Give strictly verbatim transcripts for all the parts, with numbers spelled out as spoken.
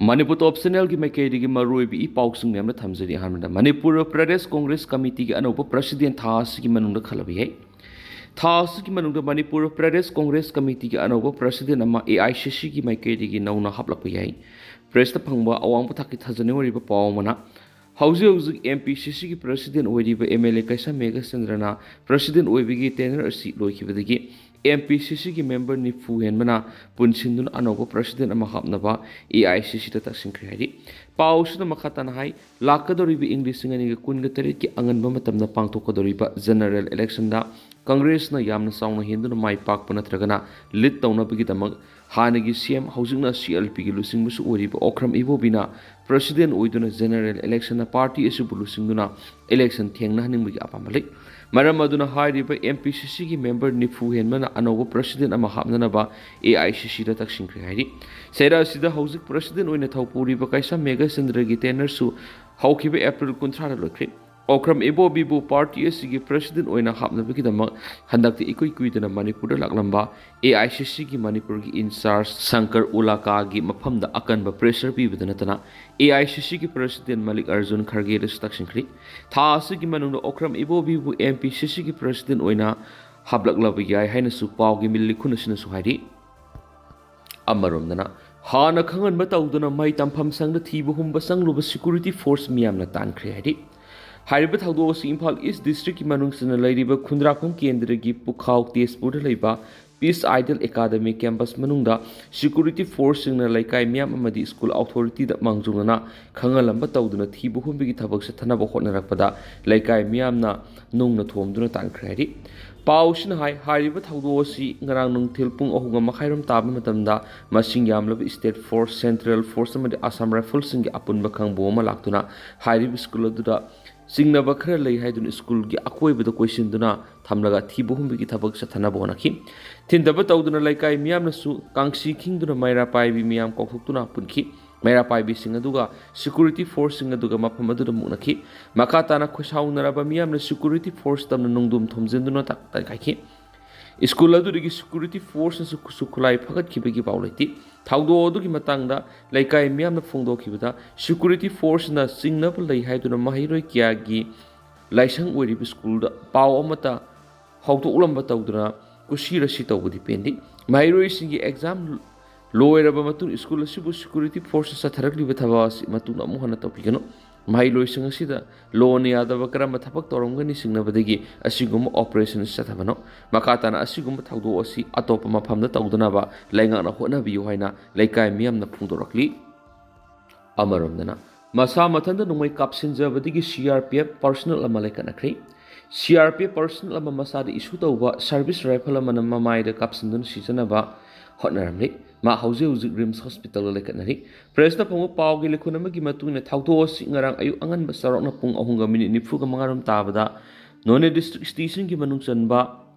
ꯃꯅꯤꯄꯨꯔ ꯇꯣꯞ ꯆꯦꯅꯦꯜꯒꯤ ꯃꯥꯏꯀꯩꯗꯒꯤ ꯃꯔꯨꯑꯣꯏꯕ ꯏ ꯄꯥꯎꯁꯤꯡ ꯃꯌꯥꯝꯅ ꯊꯝꯖꯔꯤ꯫ ꯑꯍꯥꯟꯕꯗ, ꯃꯅꯤꯄꯨꯔ ꯄ꯭ꯔꯗꯦꯁ ꯀꯣꯡꯒ꯭ꯔꯦꯁ ꯀꯃꯤꯇꯤꯒꯤ ꯑꯅꯧꯕ ꯄ꯭ꯔꯁꯤꯗꯦꯟ ꯊꯥ ꯑꯁꯤꯒꯤ ꯃꯅꯨꯡꯗ ꯈꯜꯂꯕ ꯌꯥꯏ꯫ ꯊꯥ ꯑꯁꯤꯒꯤ ꯃꯅꯨꯡꯗ ꯃꯅꯤꯄꯨꯔ ꯄ꯭ꯔꯗꯦꯁ ꯀꯣꯡꯒ꯭ꯔꯦꯁ ꯀꯃꯤꯇꯤꯒꯤ ꯑꯅꯧꯕ ꯄ꯭ꯔꯁꯤꯗꯦꯟ ꯑꯃ ꯑꯦ ꯑꯥꯏ ꯁꯤ ꯁꯤꯒꯤ ꯃꯥꯏꯀꯩꯗꯒꯤ ꯅꯧꯅ ꯍꯥꯞꯂꯛꯄ ꯌꯥꯏ꯫ ꯄ꯭ꯔꯦꯁꯇ ꯐꯪꯕ ꯑꯋꯥꯡꯕ ꯊꯥꯛꯀꯤ ꯊꯥꯖꯅꯤꯡ ꯑꯣꯏꯔꯤꯕ ꯄꯥꯎ ꯑꯃꯅ, ꯍꯧꯖꯤꯛ ꯍꯧꯖꯤꯛ ꯑꯦꯝ ꯄꯤ ꯁꯤ ꯁꯤꯒꯤ ꯄ꯭ꯔꯁꯤꯗꯦꯟ ꯑꯣꯏꯔꯤꯕ ꯑꯦꯝ ꯑꯦꯜ ꯑꯦ ꯀꯩꯁꯥꯝ ꯃꯦꯘꯆꯟꯗ꯭ꯔꯅ ꯄ꯭ꯔꯁꯤꯗꯦꯟ ꯑꯣꯏꯕꯒꯤ ꯇꯦꯅꯔ ꯑꯁꯤ ꯂꯣꯏꯈꯤꯕꯗꯒꯤ ꯑꯦꯝ ꯄꯤ ꯁꯤ ꯁꯤꯒꯤ ꯃꯦꯝꯕꯔ ꯅꯤꯐꯨ ꯍꯦꯟꯕꯅ ꯄꯨꯟꯁꯤꯟꯗꯨꯅ ꯑꯅꯧꯕ ꯄ꯭ꯔꯁꯤꯗꯦꯟ ꯑꯃ ꯍꯥꯞꯅꯕ ꯑꯦ ꯑꯥꯏ ꯁꯤ ꯁꯤꯗ ꯇꯛꯁꯤꯟꯈ꯭ꯔꯦ ꯍꯥꯏꯔꯤ꯫ ꯄꯥꯎ ꯑꯁꯤꯅ ꯃꯈꯥ ꯇꯥꯅ ꯍꯥꯏ, ꯂꯥꯛꯀꯗꯧꯔꯤꯕ ꯏꯪ ꯂꯤꯁꯤꯡ ꯑꯅꯤꯒ ꯀꯨꯟꯒ ꯇꯔꯦꯠꯀꯤ ꯑꯉꯟꯕ ꯃꯇꯝꯗ ꯄꯥꯡꯊꯣꯛꯀꯗꯧꯔꯤꯕ ꯖꯦꯅꯔꯦꯜ ꯏꯂꯦꯛꯁꯟꯗ ꯀꯪꯒ꯭ꯔꯦꯁꯅ ꯌꯥꯝꯅ ꯆꯥꯎꯅ ꯍꯦꯟꯗꯨꯅ ꯃꯥꯏ ꯄꯥꯛꯄ ꯅꯠꯇ꯭ꯔꯒꯅ ꯂꯤꯗ ꯇꯧꯅꯕꯒꯤꯗꯃꯛ ꯍꯥꯟꯅꯒꯤ ꯁꯤ ꯑꯦꯝ, ꯍꯧꯖꯤꯛꯅ ꯁꯤ ꯑꯦꯜ ꯄꯤꯒꯤ ꯂꯨꯆꯤꯡꯕꯁꯨ ꯑꯣꯏꯔꯤꯕ ꯑꯣꯀ꯭ꯔꯝ ꯏꯕꯣꯕꯤꯅ ꯄ꯭ꯔꯁꯤꯗꯦꯟ ꯑꯣꯏꯗꯨꯅ ꯖꯦꯅꯔꯦꯜ ꯏꯂꯦꯛꯁꯟꯗ ꯄꯥꯔꯇꯤ ꯑꯁꯤꯕꯨ ꯂꯨꯆꯤꯡꯗꯨꯅ ꯏꯂꯦꯛꯁꯟ ꯊꯦꯡꯅꯍꯟꯅꯤꯡꯕꯒꯤ ꯑꯄꯥꯝꯕ ꯂꯩ꯫ ꯃꯔꯝ ꯑꯗꯨꯅ ꯍꯥꯏꯔꯤꯕ ꯑꯦꯝ ꯄꯤ ꯁꯤ ꯁꯤꯒꯤ ꯃꯦꯝꯕꯔ ꯅꯤꯐꯨ ꯍꯦꯟꯕꯅ ꯑꯅꯧꯕ ꯄ꯭ꯔꯁꯤꯗꯦꯟ ꯑꯃ ꯍꯥꯞꯅꯅꯕ ꯑꯦ ꯑꯥꯏ ꯁꯤ ꯁꯤꯗ ꯇꯛꯁꯤꯟꯈ꯭ꯔꯦ ꯍꯥꯏꯔꯤ꯫ ꯆꯩꯔꯥ ꯑꯁꯤꯗ ꯍꯧꯖꯤꯛ ꯄ꯭ꯔꯁꯤꯗꯦꯟ ꯑꯣꯏꯅ ꯊꯧ ꯄꯨꯔꯤꯕ ꯀꯩꯁꯥꯝ ꯃꯦꯘꯆꯟꯗ꯭ꯔꯒꯤ ꯇꯦꯅꯔꯁꯨ ꯍꯧꯈꯤꯕ ꯑꯦꯄ꯭ꯔꯤꯜ ꯀꯨꯟꯊ꯭ꯔꯥꯗ ꯂꯣꯏꯈ꯭ꯔꯦ꯫ ꯑꯣꯀ꯭ꯔꯝ ꯏꯕꯣꯕꯤꯕꯨ ꯄꯥꯔꯇꯤ ꯑꯁꯤꯒꯤ ꯄ꯭ꯔꯁꯤꯗꯦꯟ ꯑꯣꯏꯅ ꯍꯥꯞꯅꯕꯒꯤꯗꯃꯛ ꯍꯟꯗꯛꯇ ꯏꯀꯨꯏ ꯀꯨꯏꯗꯅ ꯃꯅꯤꯄꯨꯔꯗ ꯂꯥꯛꯂꯝꯕ ꯑꯦ ꯑꯥꯏ ꯁꯤ ꯁꯤꯒꯤ ꯃꯅꯤꯄꯨꯔꯒꯤ ꯏꯟꯆꯥꯔꯖ ꯁꯪꯀꯔ ꯎꯂꯥꯀꯥꯒꯤ ꯃꯐꯝꯗ ꯑꯀꯟꯕ ꯄ꯭ꯔꯦꯁꯔ ꯄꯤꯕꯗ ꯅꯠꯇꯅ, ꯑꯦ ꯑꯥꯏ ꯁꯤ ꯁꯤꯒꯤ ꯄ꯭ꯔꯁꯤꯗꯦꯟ ꯃꯜꯂꯤꯛ ꯑꯔꯖꯨꯟ ꯈꯔꯒꯦꯗꯁꯨ ꯇꯛꯁꯤꯟꯈ꯭ꯔꯦ꯫ ꯊꯥ ꯑꯁꯤꯒꯤ ꯃꯅꯨꯡꯗ ꯑꯣꯀ꯭ꯔꯝ ꯏꯕꯣꯕꯤꯕꯨ ꯑꯦꯝ ꯄꯤ ꯁꯤ ꯁꯤꯒꯤ ꯄ꯭ꯔꯁꯤꯗꯦꯟ ꯑꯣꯏꯅ ꯍꯥꯞꯂꯛꯂꯕ ꯌꯥꯏ ꯍꯥꯏꯅꯁꯨ ꯄꯥꯎꯒꯤ ꯃꯤꯜ ꯂꯤꯈꯨꯟ ꯑꯁꯤꯅꯁꯨ ꯍꯥꯏꯔꯤ꯫ ꯑꯃꯔꯣꯝꯗꯅ, ꯍꯥꯟꯅ ꯈꯪꯍꯟꯕ ꯇꯧꯗꯨꯅ ꯃꯍꯩ ꯇꯝꯐꯝ ꯁꯪꯗ ꯊꯤꯕ ꯍꯨꯝꯕ ꯆꯪꯂꯨꯕ ꯁꯦꯀ꯭ꯌꯨꯔꯤꯇꯤ ꯐꯣꯔꯁ ꯃꯤꯌꯥꯝꯅ ꯇꯥꯟꯈ꯭ꯔꯦ ꯍꯥꯏꯔꯤ꯫ ꯍꯥꯏꯔꯤꯕ ꯊꯧꯗꯣꯛ ꯑꯁꯤ ꯏꯝꯐꯥꯜ ꯏꯁ ꯗꯤꯁꯇ꯭ꯔꯤꯛꯀꯤ ꯃꯅꯨꯡ ꯆꯟꯅ ꯂꯩꯔꯤꯕ ꯈꯨꯟꯗ꯭ꯔꯥꯛꯈꯣꯡ ꯀꯦꯟꯗ꯭ꯔꯒꯤ ꯄꯨꯈꯥꯎ ꯇꯦꯖꯄꯨꯔꯗ ꯂꯩꯕ ꯄꯤꯁ ꯑꯥꯏꯗꯜ ꯑꯦꯀꯥꯗꯃꯤ ꯀꯦꯝꯄꯁ ꯃꯅꯨꯡꯗ ꯁꯦꯀ꯭ꯌꯨꯔꯤꯇꯤ ꯐꯣꯔꯁꯁꯤꯡꯅ ꯂꯩꯀꯥꯏ ꯃꯤꯌꯥꯝ ꯑꯃꯗꯤ ꯁ꯭ꯀꯨꯜ ꯑꯣꯊꯣꯔꯤꯇꯤꯗ ꯃꯥꯡꯖꯧꯅꯅ ꯈꯪꯍꯜꯂꯝꯕ ꯇꯧꯗꯨꯅ ꯊꯤꯕ ꯍꯨꯝꯕꯒꯤ ꯊꯕꯛ ꯆꯠꯊꯅꯕ ꯍꯣꯠꯅꯔꯛꯄꯗ ꯂꯩꯀꯥꯏ ꯃꯤꯌꯥꯝꯅ ꯅꯨꯡꯅ ꯊꯣꯝꯗꯨꯅ ꯇꯥꯟꯈ꯭ꯔꯦ ꯍꯥꯏꯔꯤ꯫ ꯄꯥꯎꯁꯤꯅ ꯍꯥꯏ, ꯍꯥꯏꯔꯤꯕ ꯊꯧꯗꯣꯛ ꯑꯁꯤ ꯉꯔꯥꯡ ꯅꯨꯡꯊꯤꯜ ꯄꯨꯡ ꯑꯍꯨꯝꯒ ꯃꯈꯥꯏꯔꯣꯝ ꯇꯥꯕ ꯃꯇꯝꯗ ꯃꯁꯤꯡ ꯌꯥꯝꯂꯕ ꯁ꯭ꯇꯦꯠ ꯐꯣꯔꯁ, ꯁꯦꯟꯇ꯭ꯔꯦꯜ ꯐꯣꯔꯁ ꯑꯃꯗꯤ ꯑꯁꯥꯝ ꯔꯥꯏꯐꯜꯁꯤꯡꯒꯤ ꯑꯄꯨꯟꯕ ꯀꯥꯡꯕꯨ ꯑꯃ ꯂꯥꯛꯇꯨꯅ ꯍꯥꯏꯔꯤꯕ ꯁ꯭ꯀꯨꯜ ꯑꯗꯨꯗ ꯆꯤꯡꯅꯕ ꯈꯔ ꯂꯩ ꯍꯥꯏꯗꯨꯅ ꯁ꯭ꯀꯨꯜꯒꯤ ꯑꯀꯣꯏꯕꯗ ꯀꯣꯏꯁꯤꯟꯗꯨꯅ ꯊꯝꯂꯒ ꯊꯤꯕ ꯍꯨꯝꯕꯒꯤ ꯊꯕꯛ ꯆꯠꯊꯅꯕ ꯍꯣꯠꯅꯈꯤ꯫ ꯊꯤꯟꯊꯕ ꯇꯧꯗꯨꯅ ꯂꯩꯀꯥꯏ ꯃꯤꯌꯥꯝꯅꯁꯨ ꯀꯥꯡꯁꯤ ꯈꯤꯡꯗꯨꯅ ꯃꯩꯔꯥ ꯄꯥꯏꯕꯤ ꯃꯤꯌꯥꯝ ꯀꯧꯊꯣꯛꯇꯨꯅ ꯄꯨꯟꯈꯤ꯫ ꯃꯩꯔꯥ ꯄꯥꯏꯕꯤꯁꯤꯡ ꯑꯗꯨꯒ ꯁꯦꯀ꯭ꯌꯨꯔꯤꯇꯤ ꯐꯣꯔꯁꯁꯤꯡ ꯑꯗꯨꯒ ꯃꯐꯝ ꯑꯗꯨꯗ ꯃꯨꯛꯅꯈꯤ꯫ ꯃꯈꯥ ꯇꯥꯅ ꯈꯣꯏꯁꯥꯎꯅꯔꯕ ꯃꯤꯌꯥꯝꯅ ꯁꯦꯀ꯭ꯌꯨꯔꯤꯇꯤ ꯐꯣꯔꯁ ꯇꯝꯅ ꯅꯨꯡꯗꯨꯝ ꯊꯣꯝꯖꯤꯟꯗꯨꯅ ꯇꯛ-, ꯇꯛꯈꯥꯏꯈꯤ꯫ ꯁ꯭ꯀꯨꯜ ꯑꯗꯨꯗꯒꯤ ꯁꯦꯀ꯭ꯌꯨꯔꯤꯇꯤ ꯐꯣꯔꯁꯅꯁꯨ ꯈꯨꯠꯁꯨ ꯈꯨꯠꯂꯥꯏ ꯐꯒꯠꯈꯤꯕꯒꯤ ꯄꯥꯎ ꯂꯩꯇꯦ꯫ ꯊꯧꯗꯣꯛ ꯑꯗꯨꯒꯤ ꯃꯇꯥꯡꯗ ꯂꯩꯀꯥꯏ ꯃꯤꯌꯥꯝꯅ ꯐꯣꯡꯗꯣꯛꯈꯤꯕꯗ, ꯁꯦꯀ꯭ꯌꯨꯔꯤꯇꯤ ꯐꯣꯔꯁꯅ ꯆꯤꯡꯅꯕ ꯂꯩ ꯍꯥꯏꯗꯨꯅ ꯃꯍꯩꯔꯣꯏ ꯀꯌꯥꯒꯤ ꯂꯥꯏꯁꯪ ꯑꯣꯏꯔꯤꯕ ꯁ꯭ꯀꯨꯜꯗ ꯄꯥꯎ ꯑꯃꯠꯇ ꯐꯥꯎꯗꯣꯛꯂꯝꯕ ꯇꯧꯗꯨꯅ ꯀꯨꯁꯤ ꯔꯁꯤ ꯇꯧꯕꯗꯤ ꯄꯦꯟꯗꯦ꯫ ꯃꯍꯩꯔꯣꯏꯁꯤꯡꯒꯤ ꯑꯦꯛꯖꯥꯝ ꯂꯣꯏꯔꯕ ꯃꯇꯨꯡ ꯁ꯭ꯀꯨꯜ ꯑꯁꯤꯕꯨ ꯁꯦꯀ꯭ꯌꯨꯔꯤꯇꯤ ꯐꯣꯔꯁꯅ ꯆꯠꯊꯔꯛꯂꯤꯕ ꯊꯕꯛ ꯑꯁꯤ ꯃꯇꯨꯡꯗ ꯑꯃꯨꯛ ꯍꯟꯅ ꯇꯧꯕꯤꯒꯅꯨ꯫ ꯃꯍꯩꯔꯣꯏꯁꯤꯡ ꯑꯁꯤꯗ ꯂꯣꯅ ꯌꯥꯗꯕ ꯀꯔꯝꯕ ꯊꯕꯛ ꯇꯧꯔꯝꯒꯅꯤ ꯆꯤꯡꯅꯕꯗꯒꯤ ꯑꯁꯤꯒꯨꯝꯕ ꯑꯣꯄꯔꯦꯁꯟ ꯆꯠꯊꯕꯅꯣ꯫ ꯃꯈꯥ ꯇꯥꯅ ꯑꯁꯤꯒꯨꯝꯕ ꯊꯧꯗꯣꯛ ꯑꯁꯤ ꯑꯇꯣꯞꯄ ꯃꯐꯝꯗ ꯇꯧꯗꯅꯕ ꯂꯩꯉꯥꯛꯅ ꯍꯣꯠꯅꯕꯤꯌꯨ ꯍꯥꯏꯅ ꯂꯩꯀꯥꯏ ꯃꯤꯌꯥꯝꯅ ꯐꯣꯡꯗꯣꯔꯛꯂꯤ꯫ ꯑꯃꯔꯣꯝꯗꯅ, ꯃꯁꯥ ꯃꯊꯟꯇ ꯅꯣꯡꯃꯩ ꯀꯥꯞꯁꯤꯟꯖꯕꯗꯒꯤ ꯁꯤ ꯑꯥꯔ ꯄꯤ ꯑꯦꯐ ꯄꯔꯁꯅꯦꯜ ꯑꯃ ꯂꯩꯈꯠꯅꯈ꯭ꯔꯦ꯫ ꯁꯤ ꯑꯥꯔ ꯄꯤ ꯑꯦꯐ ꯄꯔꯁꯅꯦꯜ ꯑꯃ ꯃꯁꯥꯗ ꯏꯁꯨ ꯇꯧꯕ ꯁꯥꯔꯚꯤꯁ ꯔꯥꯏꯐꯜ ꯑꯃꯅ ꯃꯃꯥꯏꯗ ꯀꯥꯞꯁꯤꯟꯗꯨꯅ ꯁꯤꯖꯅꯕ ꯍꯣꯠꯅꯔꯝꯂꯤ꯫ ꯃꯥ ꯍꯧꯖꯤꯛ ꯍꯧꯖꯤꯛ ꯔꯤꯝꯁ ꯍꯣꯁꯄꯤꯇꯥꯜꯗ ꯂꯩꯈꯠꯅꯔꯤ꯫ ꯄ꯭ꯔꯦꯁꯇ ꯐꯪꯕ ꯄꯥꯎꯒꯤ ꯂꯤꯈꯨꯟ ꯑꯃꯒꯤ ꯃꯇꯨꯡ ꯏꯟꯅ, ꯊꯧꯗꯣꯛ ꯑꯁꯤ ꯉꯔꯥꯡ ꯑꯌꯨꯛ ꯑꯉꯟꯕ ꯆꯥꯎꯔꯥꯛꯅ ꯄꯨꯡ ꯑꯍꯨꯝꯒ ꯃꯤꯅꯤꯠ ꯅꯤꯐꯨꯒ ꯃꯉꯥꯔꯣꯝ ꯇꯥꯕꯗ ꯅꯣꯅꯦ ꯗꯤꯁꯇ꯭ꯔꯤꯛ ꯁ꯭ꯇꯦꯁꯟꯒꯤ ꯃꯅꯨꯡ ꯆꯟꯕ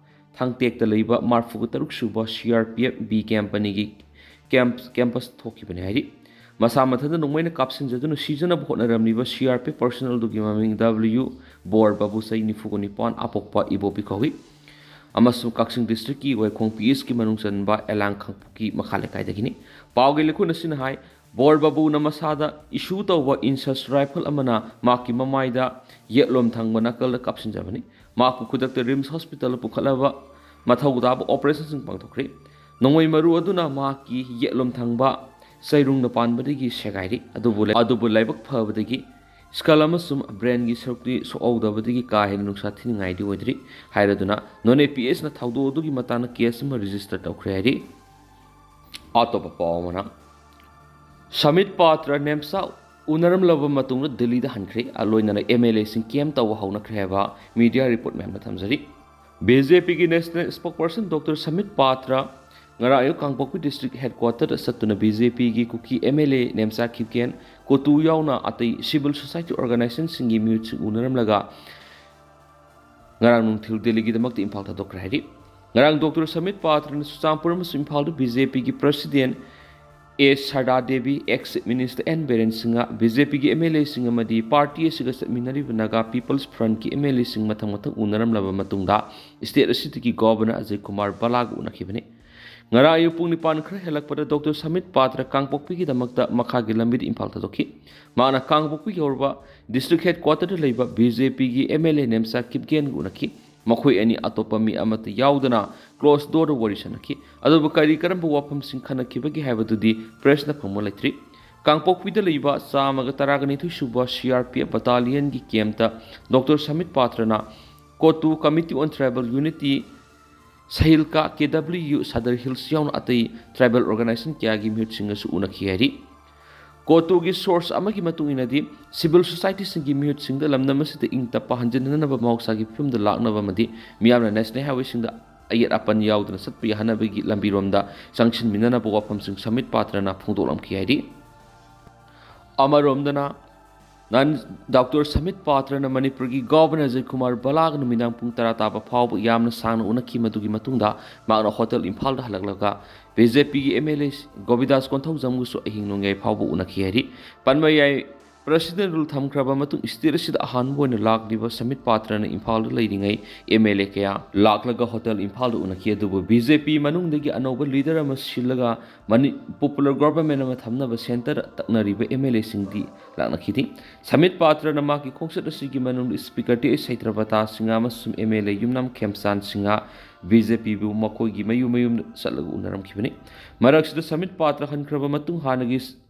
ꯊꯥꯡꯇꯦꯛꯇ ꯂꯩꯕ ꯃꯔꯐꯨꯒ ꯇꯔꯨꯛ ꯁꯨꯕ C R P F B ꯀꯦꯝꯄꯅꯤꯒꯤ ꯀꯦꯝꯞ, ꯀꯦꯝꯄꯁ ꯊꯣꯛꯈꯤꯕꯅꯤ ꯍꯥꯏꯔꯤ꯫ ꯃꯁꯥ ꯃꯊꯟꯇ ꯅꯣꯡꯃꯩꯅ ꯀꯥꯞꯁꯤꯟꯖꯗꯨꯅ ꯁꯤꯖꯅꯕ ꯍꯣꯠꯅꯔꯝꯂꯤꯕ ꯁꯤ ꯑꯥꯔ ꯄꯤ ꯑꯦꯐ ꯄꯔꯁꯅꯦꯜ ꯑꯗꯨꯒꯤ ꯃꯃꯤꯡ ꯗꯕ꯭ꯂꯤꯎ ꯕꯣꯔ ꯕꯥꯕꯨ, ꯆꯍꯤ ꯅꯤꯐꯨꯒ ꯅꯤꯄꯥꯟ, ꯑꯄꯣꯛꯄ ꯏꯕꯣꯕꯤ ꯀꯧꯏ꯫ ꯑꯃꯁꯨꯡ ꯀꯛꯆꯤꯡ ꯗꯤꯁꯇ꯭ꯔꯤꯛꯀꯤ ꯋꯥꯏꯈꯣꯡ ꯄꯤ ꯑꯦꯁꯀꯤ ꯃꯅꯨꯡ ꯆꯟꯕ ꯑꯦꯂꯥꯡ ꯈꯥꯡꯄꯣꯛꯀꯤ ꯃꯈꯥ ꯂꯩꯀꯥꯏꯗꯒꯤꯅꯤ꯫ ꯄꯥꯎꯒꯤ ꯂꯤꯈꯨꯟ ꯑꯁꯤꯅ ꯍꯥꯏ, ꯕꯣꯔ ꯕꯥꯕꯨꯅ ꯃꯁꯥꯗ ꯏꯁꯨ ꯇꯧꯕ ꯏꯟꯁꯁ ꯔꯥꯏꯐꯜ ꯑꯃꯅ ꯃꯍꯥꯛꯀꯤ ꯃꯃꯥꯏꯗ ꯌꯦꯠꯂꯣꯝ ꯊꯪꯕ ꯅꯥꯀꯜꯗ ꯀꯥꯞꯁꯤꯟꯖꯕꯅꯤ꯫ ꯃꯍꯥꯛꯄꯨ ꯈꯨꯗꯛꯇ ꯔꯤꯝꯁ ꯍꯣꯁꯄꯤꯇꯥꯜꯗ ꯄꯨꯈꯠꯂꯕ ꯃꯊꯧ ꯇꯥꯕ ꯑꯣꯄꯔꯦꯁꯟꯁꯤꯡ ꯄꯥꯡꯊꯣꯛꯈ꯭ꯔꯦ꯫ ꯅꯣꯡꯃꯩ ꯃꯔꯨ ꯑꯗꯨꯅ ꯃꯍꯥꯛꯀꯤ ꯌꯦꯠꯂꯣꯝ ꯊꯪꯕ ꯆꯩꯔꯨꯡꯅ ꯄꯥꯟꯕꯗꯒꯤ ꯁꯦꯒꯥꯏꯔꯤ꯫ ꯑꯗꯨꯕꯨ ꯂꯥꯏ-, ꯑꯗꯨꯕꯨ ꯂꯥꯏꯕꯛ ꯐꯕꯗꯒꯤ ꯁ꯭ꯀꯜ ꯑꯃꯁꯨꯡ ꯕ꯭ꯔꯦꯟꯒꯤ ꯁꯔꯨꯛꯇꯤ ꯁꯣꯛꯍꯧꯗꯕꯗꯒꯤ ꯀꯥ ꯍꯦꯟꯅ ꯅꯨꯡꯁꯥ ꯊꯤꯅꯤꯡꯉꯥꯏꯗꯤ ꯑꯣꯏꯗ꯭ꯔꯤ꯫ ꯍꯥꯏꯔꯗꯨꯅ ꯅꯣꯅꯦ ꯄꯤ ꯑꯦꯁꯅ ꯊꯧꯗꯣꯛ ꯑꯗꯨꯒꯤ ꯃꯇꯥꯡꯗ ꯀꯦꯁ ꯑꯃ ꯔꯦꯖꯤꯁꯇꯔ ꯇꯧꯈ꯭ꯔꯦ ꯍꯥꯏꯔꯤ꯫ ꯑꯇꯣꯞꯄ ꯄꯥꯎ ꯑꯃꯅ, ꯁꯃꯤꯠ ꯄꯥꯇ꯭ꯔ ꯅꯦꯝꯆꯥ ꯎꯅꯔꯝꯂꯕ ꯃꯇꯨꯡꯗ ꯗꯤꯜꯂꯤꯗ ꯍꯟꯈ꯭ꯔꯦ꯫ ꯂꯣꯏꯅꯅ ꯑꯦꯝ ꯑꯦꯜ ꯑꯦꯁꯤꯡ ꯀꯦꯝ ꯇꯧꯕ ꯍꯧꯅꯈ꯭ꯔꯦ ꯍꯥꯏꯕ ꯃꯤꯗꯤꯌꯥ ꯔꯤꯄꯣꯔꯠ ꯃꯌꯥꯝꯅ ꯊꯝꯖꯔꯤ꯫ ꯕꯤ ꯖꯦ ꯄꯤꯒꯤ ꯅꯦꯁꯅꯦꯜ ꯁ꯭ꯄꯣꯛꯄꯔꯁꯟ ꯗꯣꯛꯇꯔ ꯁꯃꯤꯠ ꯄꯥꯇ꯭ꯔ ꯉꯔꯥꯡ ꯑꯌꯨꯛ ꯀꯥꯡꯄꯣꯛꯄꯤ ꯗꯤꯁꯇ꯭ꯔꯤꯛ ꯍꯦꯗꯀ꯭ꯋꯥꯇꯔꯗ ꯆꯠꯇꯨꯅ ꯕꯤ ꯖꯦ ꯄꯤꯒꯤ ꯀꯨꯀꯤ ꯑꯦꯝ ꯑꯦꯜ ꯑꯦ ꯅꯦꯝꯆꯥ ꯈꯤꯞꯒꯦꯟ, ꯀꯣꯇꯨ ꯌꯥꯎꯅ ꯑꯇꯩ ꯁꯤꯚꯤꯜ ꯁꯣꯁꯥꯏꯇꯤ ꯑꯣꯔꯒꯅꯥꯏꯖꯦꯁꯟꯁꯤꯡꯒꯤ ꯃꯤꯍꯨꯠꯁꯤꯡ ꯎꯅꯔꯝꯂꯒ ꯉꯔꯥꯡ ꯅꯨꯡꯊꯤꯜ ꯗꯦꯜꯂꯤꯒꯤꯗꯃꯛꯇ ꯏꯝꯐꯥꯜ ꯊꯥꯗꯣꯛꯈ꯭ꯔꯦ ꯍꯥꯏꯔꯤ꯫ ꯉꯔꯥꯡ ꯗꯣꯛꯇꯔ ꯁꯃꯤꯠ ꯄꯥꯇ꯭ꯔꯅ ꯆꯨꯔꯆꯥꯟꯄꯨꯔ ꯑꯃꯁꯨꯡ ꯏꯝꯐꯥꯜꯗ ꯕꯤ ꯖꯦ ꯄꯤꯒꯤ president A Sarda Devi, ex chief minister N Biren Singh, B J ꯄꯤꯒꯤ ꯑꯦꯝ ꯑꯦꯜ ꯑꯦꯁꯤꯡ ꯑꯃꯗꯤ ꯄꯥꯔꯇꯤ ꯑꯁꯤꯒ ꯆꯠꯃꯤꯟꯅꯔꯤꯕ ꯅꯥꯒꯥ ꯄꯤꯄꯜꯁ ꯐ꯭ꯔꯟꯠꯀꯤ ꯑꯦꯝ ꯑꯦꯜ ꯑꯦꯁꯤꯡ ꯃꯊꯪ ꯃꯊꯪ ꯎꯅꯔꯝꯂꯕ ꯃꯇꯨꯡꯗ ꯁ꯭ꯇꯦꯠ ꯑꯁꯤꯗꯒꯤ ꯒꯣꯚꯔꯅꯔ ꯑꯖꯌ ꯀꯨꯃꯥꯔ ꯚꯜꯂꯥꯒ ꯎꯅꯈꯤꯕꯅꯤ꯫ ꯉꯔꯥꯡ ꯑꯌꯨꯛ ꯄꯨꯡ ꯅꯤꯄꯥꯟ ꯈꯔ ꯍꯦꯜꯂꯛꯄꯗ ꯗꯣꯛꯇꯔ ꯁꯃꯤꯠ ꯄꯥꯇ꯭ꯔ ꯀꯥꯡꯄꯣꯛꯄꯤꯒꯤꯗꯃꯛꯇ ꯃꯈꯥꯒꯤ ꯂꯝꯕꯤꯗ ꯏꯝꯐꯥꯜ ꯊꯥꯗꯣꯛꯈꯤ꯫ ꯃꯍꯥꯛꯅ ꯀꯥꯡꯄꯣꯛꯄꯤ ꯌꯧꯔꯕ ꯗꯤꯁꯇ꯭ꯔꯤꯛ ꯍꯦꯗꯀ꯭ꯋꯥꯇꯔꯗ ꯂꯩꯕ ꯕꯤ ꯖꯦ ꯄꯤꯒꯤ ꯑꯦꯝ ꯑꯦꯜ ꯑꯦ ꯅꯦꯝꯆꯥ ꯀꯤꯞꯒꯦꯟꯒ ꯎꯅꯈꯤ꯫ ꯃꯈꯣꯏ ꯑꯅꯤ ꯑꯇꯣꯞꯄ ꯃꯤ ꯑꯃꯠꯇ ꯌꯥꯎꯗꯅ ꯀ꯭ꯂꯣꯖ ꯗꯣꯔꯗ ꯋꯥꯔꯤ ꯁꯥꯟꯅꯈꯤ꯫ ꯑꯗꯨꯕꯨ ꯀꯔꯤ ꯀꯔꯝꯕ ꯋꯥꯐꯝꯁꯤꯡ ꯈꯟꯅꯈꯤꯕꯒꯦ ꯍꯥꯏꯕꯗꯨꯗꯤ ꯄ꯭ꯔꯦꯁꯅ ꯐꯪꯕ ꯂꯩꯇ꯭ꯔꯤ꯫ ꯀꯥꯡꯄꯣꯛꯄꯤꯗ ꯂꯩꯕ ꯆꯥꯝꯃꯒ ꯇꯔꯥꯒ ꯅꯤꯊꯣꯏ ꯁꯨꯕ ꯁꯤ ꯑꯥꯔ ꯄꯤ ꯑꯦꯐ ꯕꯇꯥꯂꯤꯌꯟꯒꯤ ꯀꯦꯝꯞꯇ ꯗꯣꯛꯇꯔ ꯁꯃꯤꯠ ꯄꯥꯇ꯭ꯔꯅ ꯀꯣꯇꯨ ꯀꯃꯤꯇꯤ ꯑꯣꯟ ꯇ꯭ꯔꯥꯏꯕꯦꯜ ꯌꯨꯅꯤꯇꯤ, ꯁꯍꯤꯜꯀꯥ, K W U, Sadar hills ꯌꯥꯎꯅ ꯑꯇꯩ ꯇ꯭ꯔꯥꯏꯕꯦꯜ ꯑꯣꯔꯒꯅꯥꯏꯖꯦꯁꯟ ꯀꯌꯥꯒꯤ ꯃꯤꯍꯨꯠꯁꯤꯡꯒꯁꯨ ꯎꯅꯈꯤ ꯍꯥꯏꯔꯤ꯫ ꯀꯣꯇꯨꯒꯤ ꯁꯣꯔꯁ ꯑꯃꯒꯤ ꯃꯇꯨꯡ ꯏꯟꯅꯗꯤ, ꯁꯤꯚꯤꯜ ꯁꯣꯁꯥꯏꯇꯤꯁꯤꯡꯒꯤ ꯃꯤꯍꯨꯠꯁꯤꯡꯗ ꯂꯝꯗꯝ ꯑꯁꯤꯗ ꯏꯪ ꯇꯞꯄ ꯍꯟꯖꯤꯟꯅꯅꯕ ꯃꯍꯧꯁꯥꯒꯤ ꯐꯤꯕꯝꯗ ꯂꯥꯛꯅꯕ ꯑꯃꯗꯤ ꯃꯤꯌꯥꯝꯅ ꯅꯦꯁꯅꯦꯜ ꯍꯥꯏꯋꯦꯁꯤꯡꯗ ꯑꯌꯦꯠ ꯑꯄꯟ ꯌꯥꯎꯗꯅ ꯆꯠꯄ ꯌꯥꯍꯟꯅꯕꯒꯤ ꯂꯝꯕꯤꯔꯣꯝꯗ ꯆꯪꯁꯤꯟꯃꯤꯟꯅꯅꯕ ꯋꯥꯐꯝꯁꯤꯡ ꯁꯃꯤꯠ ꯄꯥꯇ꯭ꯔꯅ ꯐꯣꯡꯗꯣꯛꯂꯝꯈꯤ ꯍꯥꯏꯔꯤ꯫ ꯑꯃꯔꯣꯝꯗꯅ, ꯅꯍꯥꯟ ꯗꯣꯛꯇꯔ ꯁꯃꯤꯠ ꯄꯥꯇ꯭ꯔꯅ ꯃꯅꯤꯄꯨꯔꯒꯤ ꯒꯣꯚꯔꯅꯔ ꯑꯖꯌ ꯀꯨꯃꯥꯔ ꯚꯜꯂꯥꯒ ꯅꯨꯃꯤꯗꯥꯡ ꯄꯨꯡ ꯇꯔꯥ ꯇꯥꯕ ꯐꯥꯎꯕ ꯌꯥꯝꯅ ꯁꯥꯡꯅ ꯎꯅꯈꯤ꯫ ꯃꯗꯨꯒꯤ ꯃꯇꯨꯡꯗ ꯃꯍꯥꯛꯅ ꯍꯣꯇꯦꯜ ꯏꯝꯐꯥꯜꯗ ꯍꯜꯂꯛꯂꯒ ꯕꯤ ꯖꯦ ꯄꯤꯒꯤ ꯑꯦꯝ ꯑꯦꯜ ꯑꯦ ꯒꯣꯕꯤꯟꯗꯥꯁ ꯀꯣꯟꯊꯧꯖꯝꯒꯁꯨ ꯑꯍꯤꯡ ꯅꯣꯡꯌꯥꯏ ꯐꯥꯎꯕ ꯎꯅꯈꯤ ꯍꯥꯏꯔꯤ꯫ ꯄꯟꯕ ꯌꯥꯏ, ꯄ꯭ꯔꯁꯤꯗꯦꯟ ꯔꯨꯜ ꯊꯝꯈ꯭ꯔꯕ ꯃꯇꯨꯡ ꯁ꯭ꯇꯦꯠ ꯑꯁꯤꯗ ꯑꯍꯥꯟꯕ ꯑꯣꯏꯅ ꯂꯥꯛꯂꯤꯕ ꯁꯃꯤꯠ ꯄꯥꯇ꯭ꯔꯅ ꯏꯝꯐꯥꯜꯗ ꯂꯩꯔꯤꯉꯩ ꯑꯦꯝ ꯑꯦꯜ ꯑꯦ ꯀꯌꯥ ꯂꯥꯛꯂꯒ ꯍꯣꯇꯦꯜ ꯏꯝꯐꯥꯜꯗ ꯎꯅꯈꯤ꯫ ꯑꯗꯨꯕꯨ ꯕꯤ ꯖꯦ ꯄꯤ ꯃꯅꯨꯡꯗꯒꯤ ꯑꯅꯧꯕ ꯂꯤꯗꯔ ꯑꯃ ꯁꯤꯜꯂꯒ ꯃꯅꯤ-, ꯄꯣꯄꯨꯂꯔ ꯒꯣꯚꯔꯟꯃꯦꯟꯠ ꯑꯃ ꯊꯝꯅꯕ ꯁꯦꯟꯇꯔ ꯇꯛꯅꯔꯤꯕ ꯑꯦꯝ ꯑꯦꯜ ꯑꯦꯁꯤꯡꯗꯤ ꯂꯥꯛꯅꯈꯤꯗꯦ꯫ ꯁꯃꯤꯠ ꯄꯥꯇ꯭ꯔꯅ ꯃꯍꯥꯛꯀꯤ ꯈꯣꯡꯆꯠ ꯑꯁꯤꯒꯤ ꯃꯅꯨꯡꯗ speaker T S Satyabrata Singh ꯑꯃꯁꯨꯡ M L A Yumnam Khemchand Singh, B J ꯄꯤꯕꯨ ꯃꯈꯣꯏꯒꯤ ꯃꯌꯨꯝ ꯃꯌꯨꯝꯗ ꯆꯠꯂꯒ ꯎꯅꯔꯝꯈꯤꯕꯅꯤ꯫ ꯃꯔꯛꯁꯤꯗ ꯁꯃꯤꯠ ꯄꯥꯇ꯭ꯔ ꯍꯟꯈ꯭ꯔꯕ ꯃꯇꯨꯡ ꯍꯥꯟꯅꯒꯤ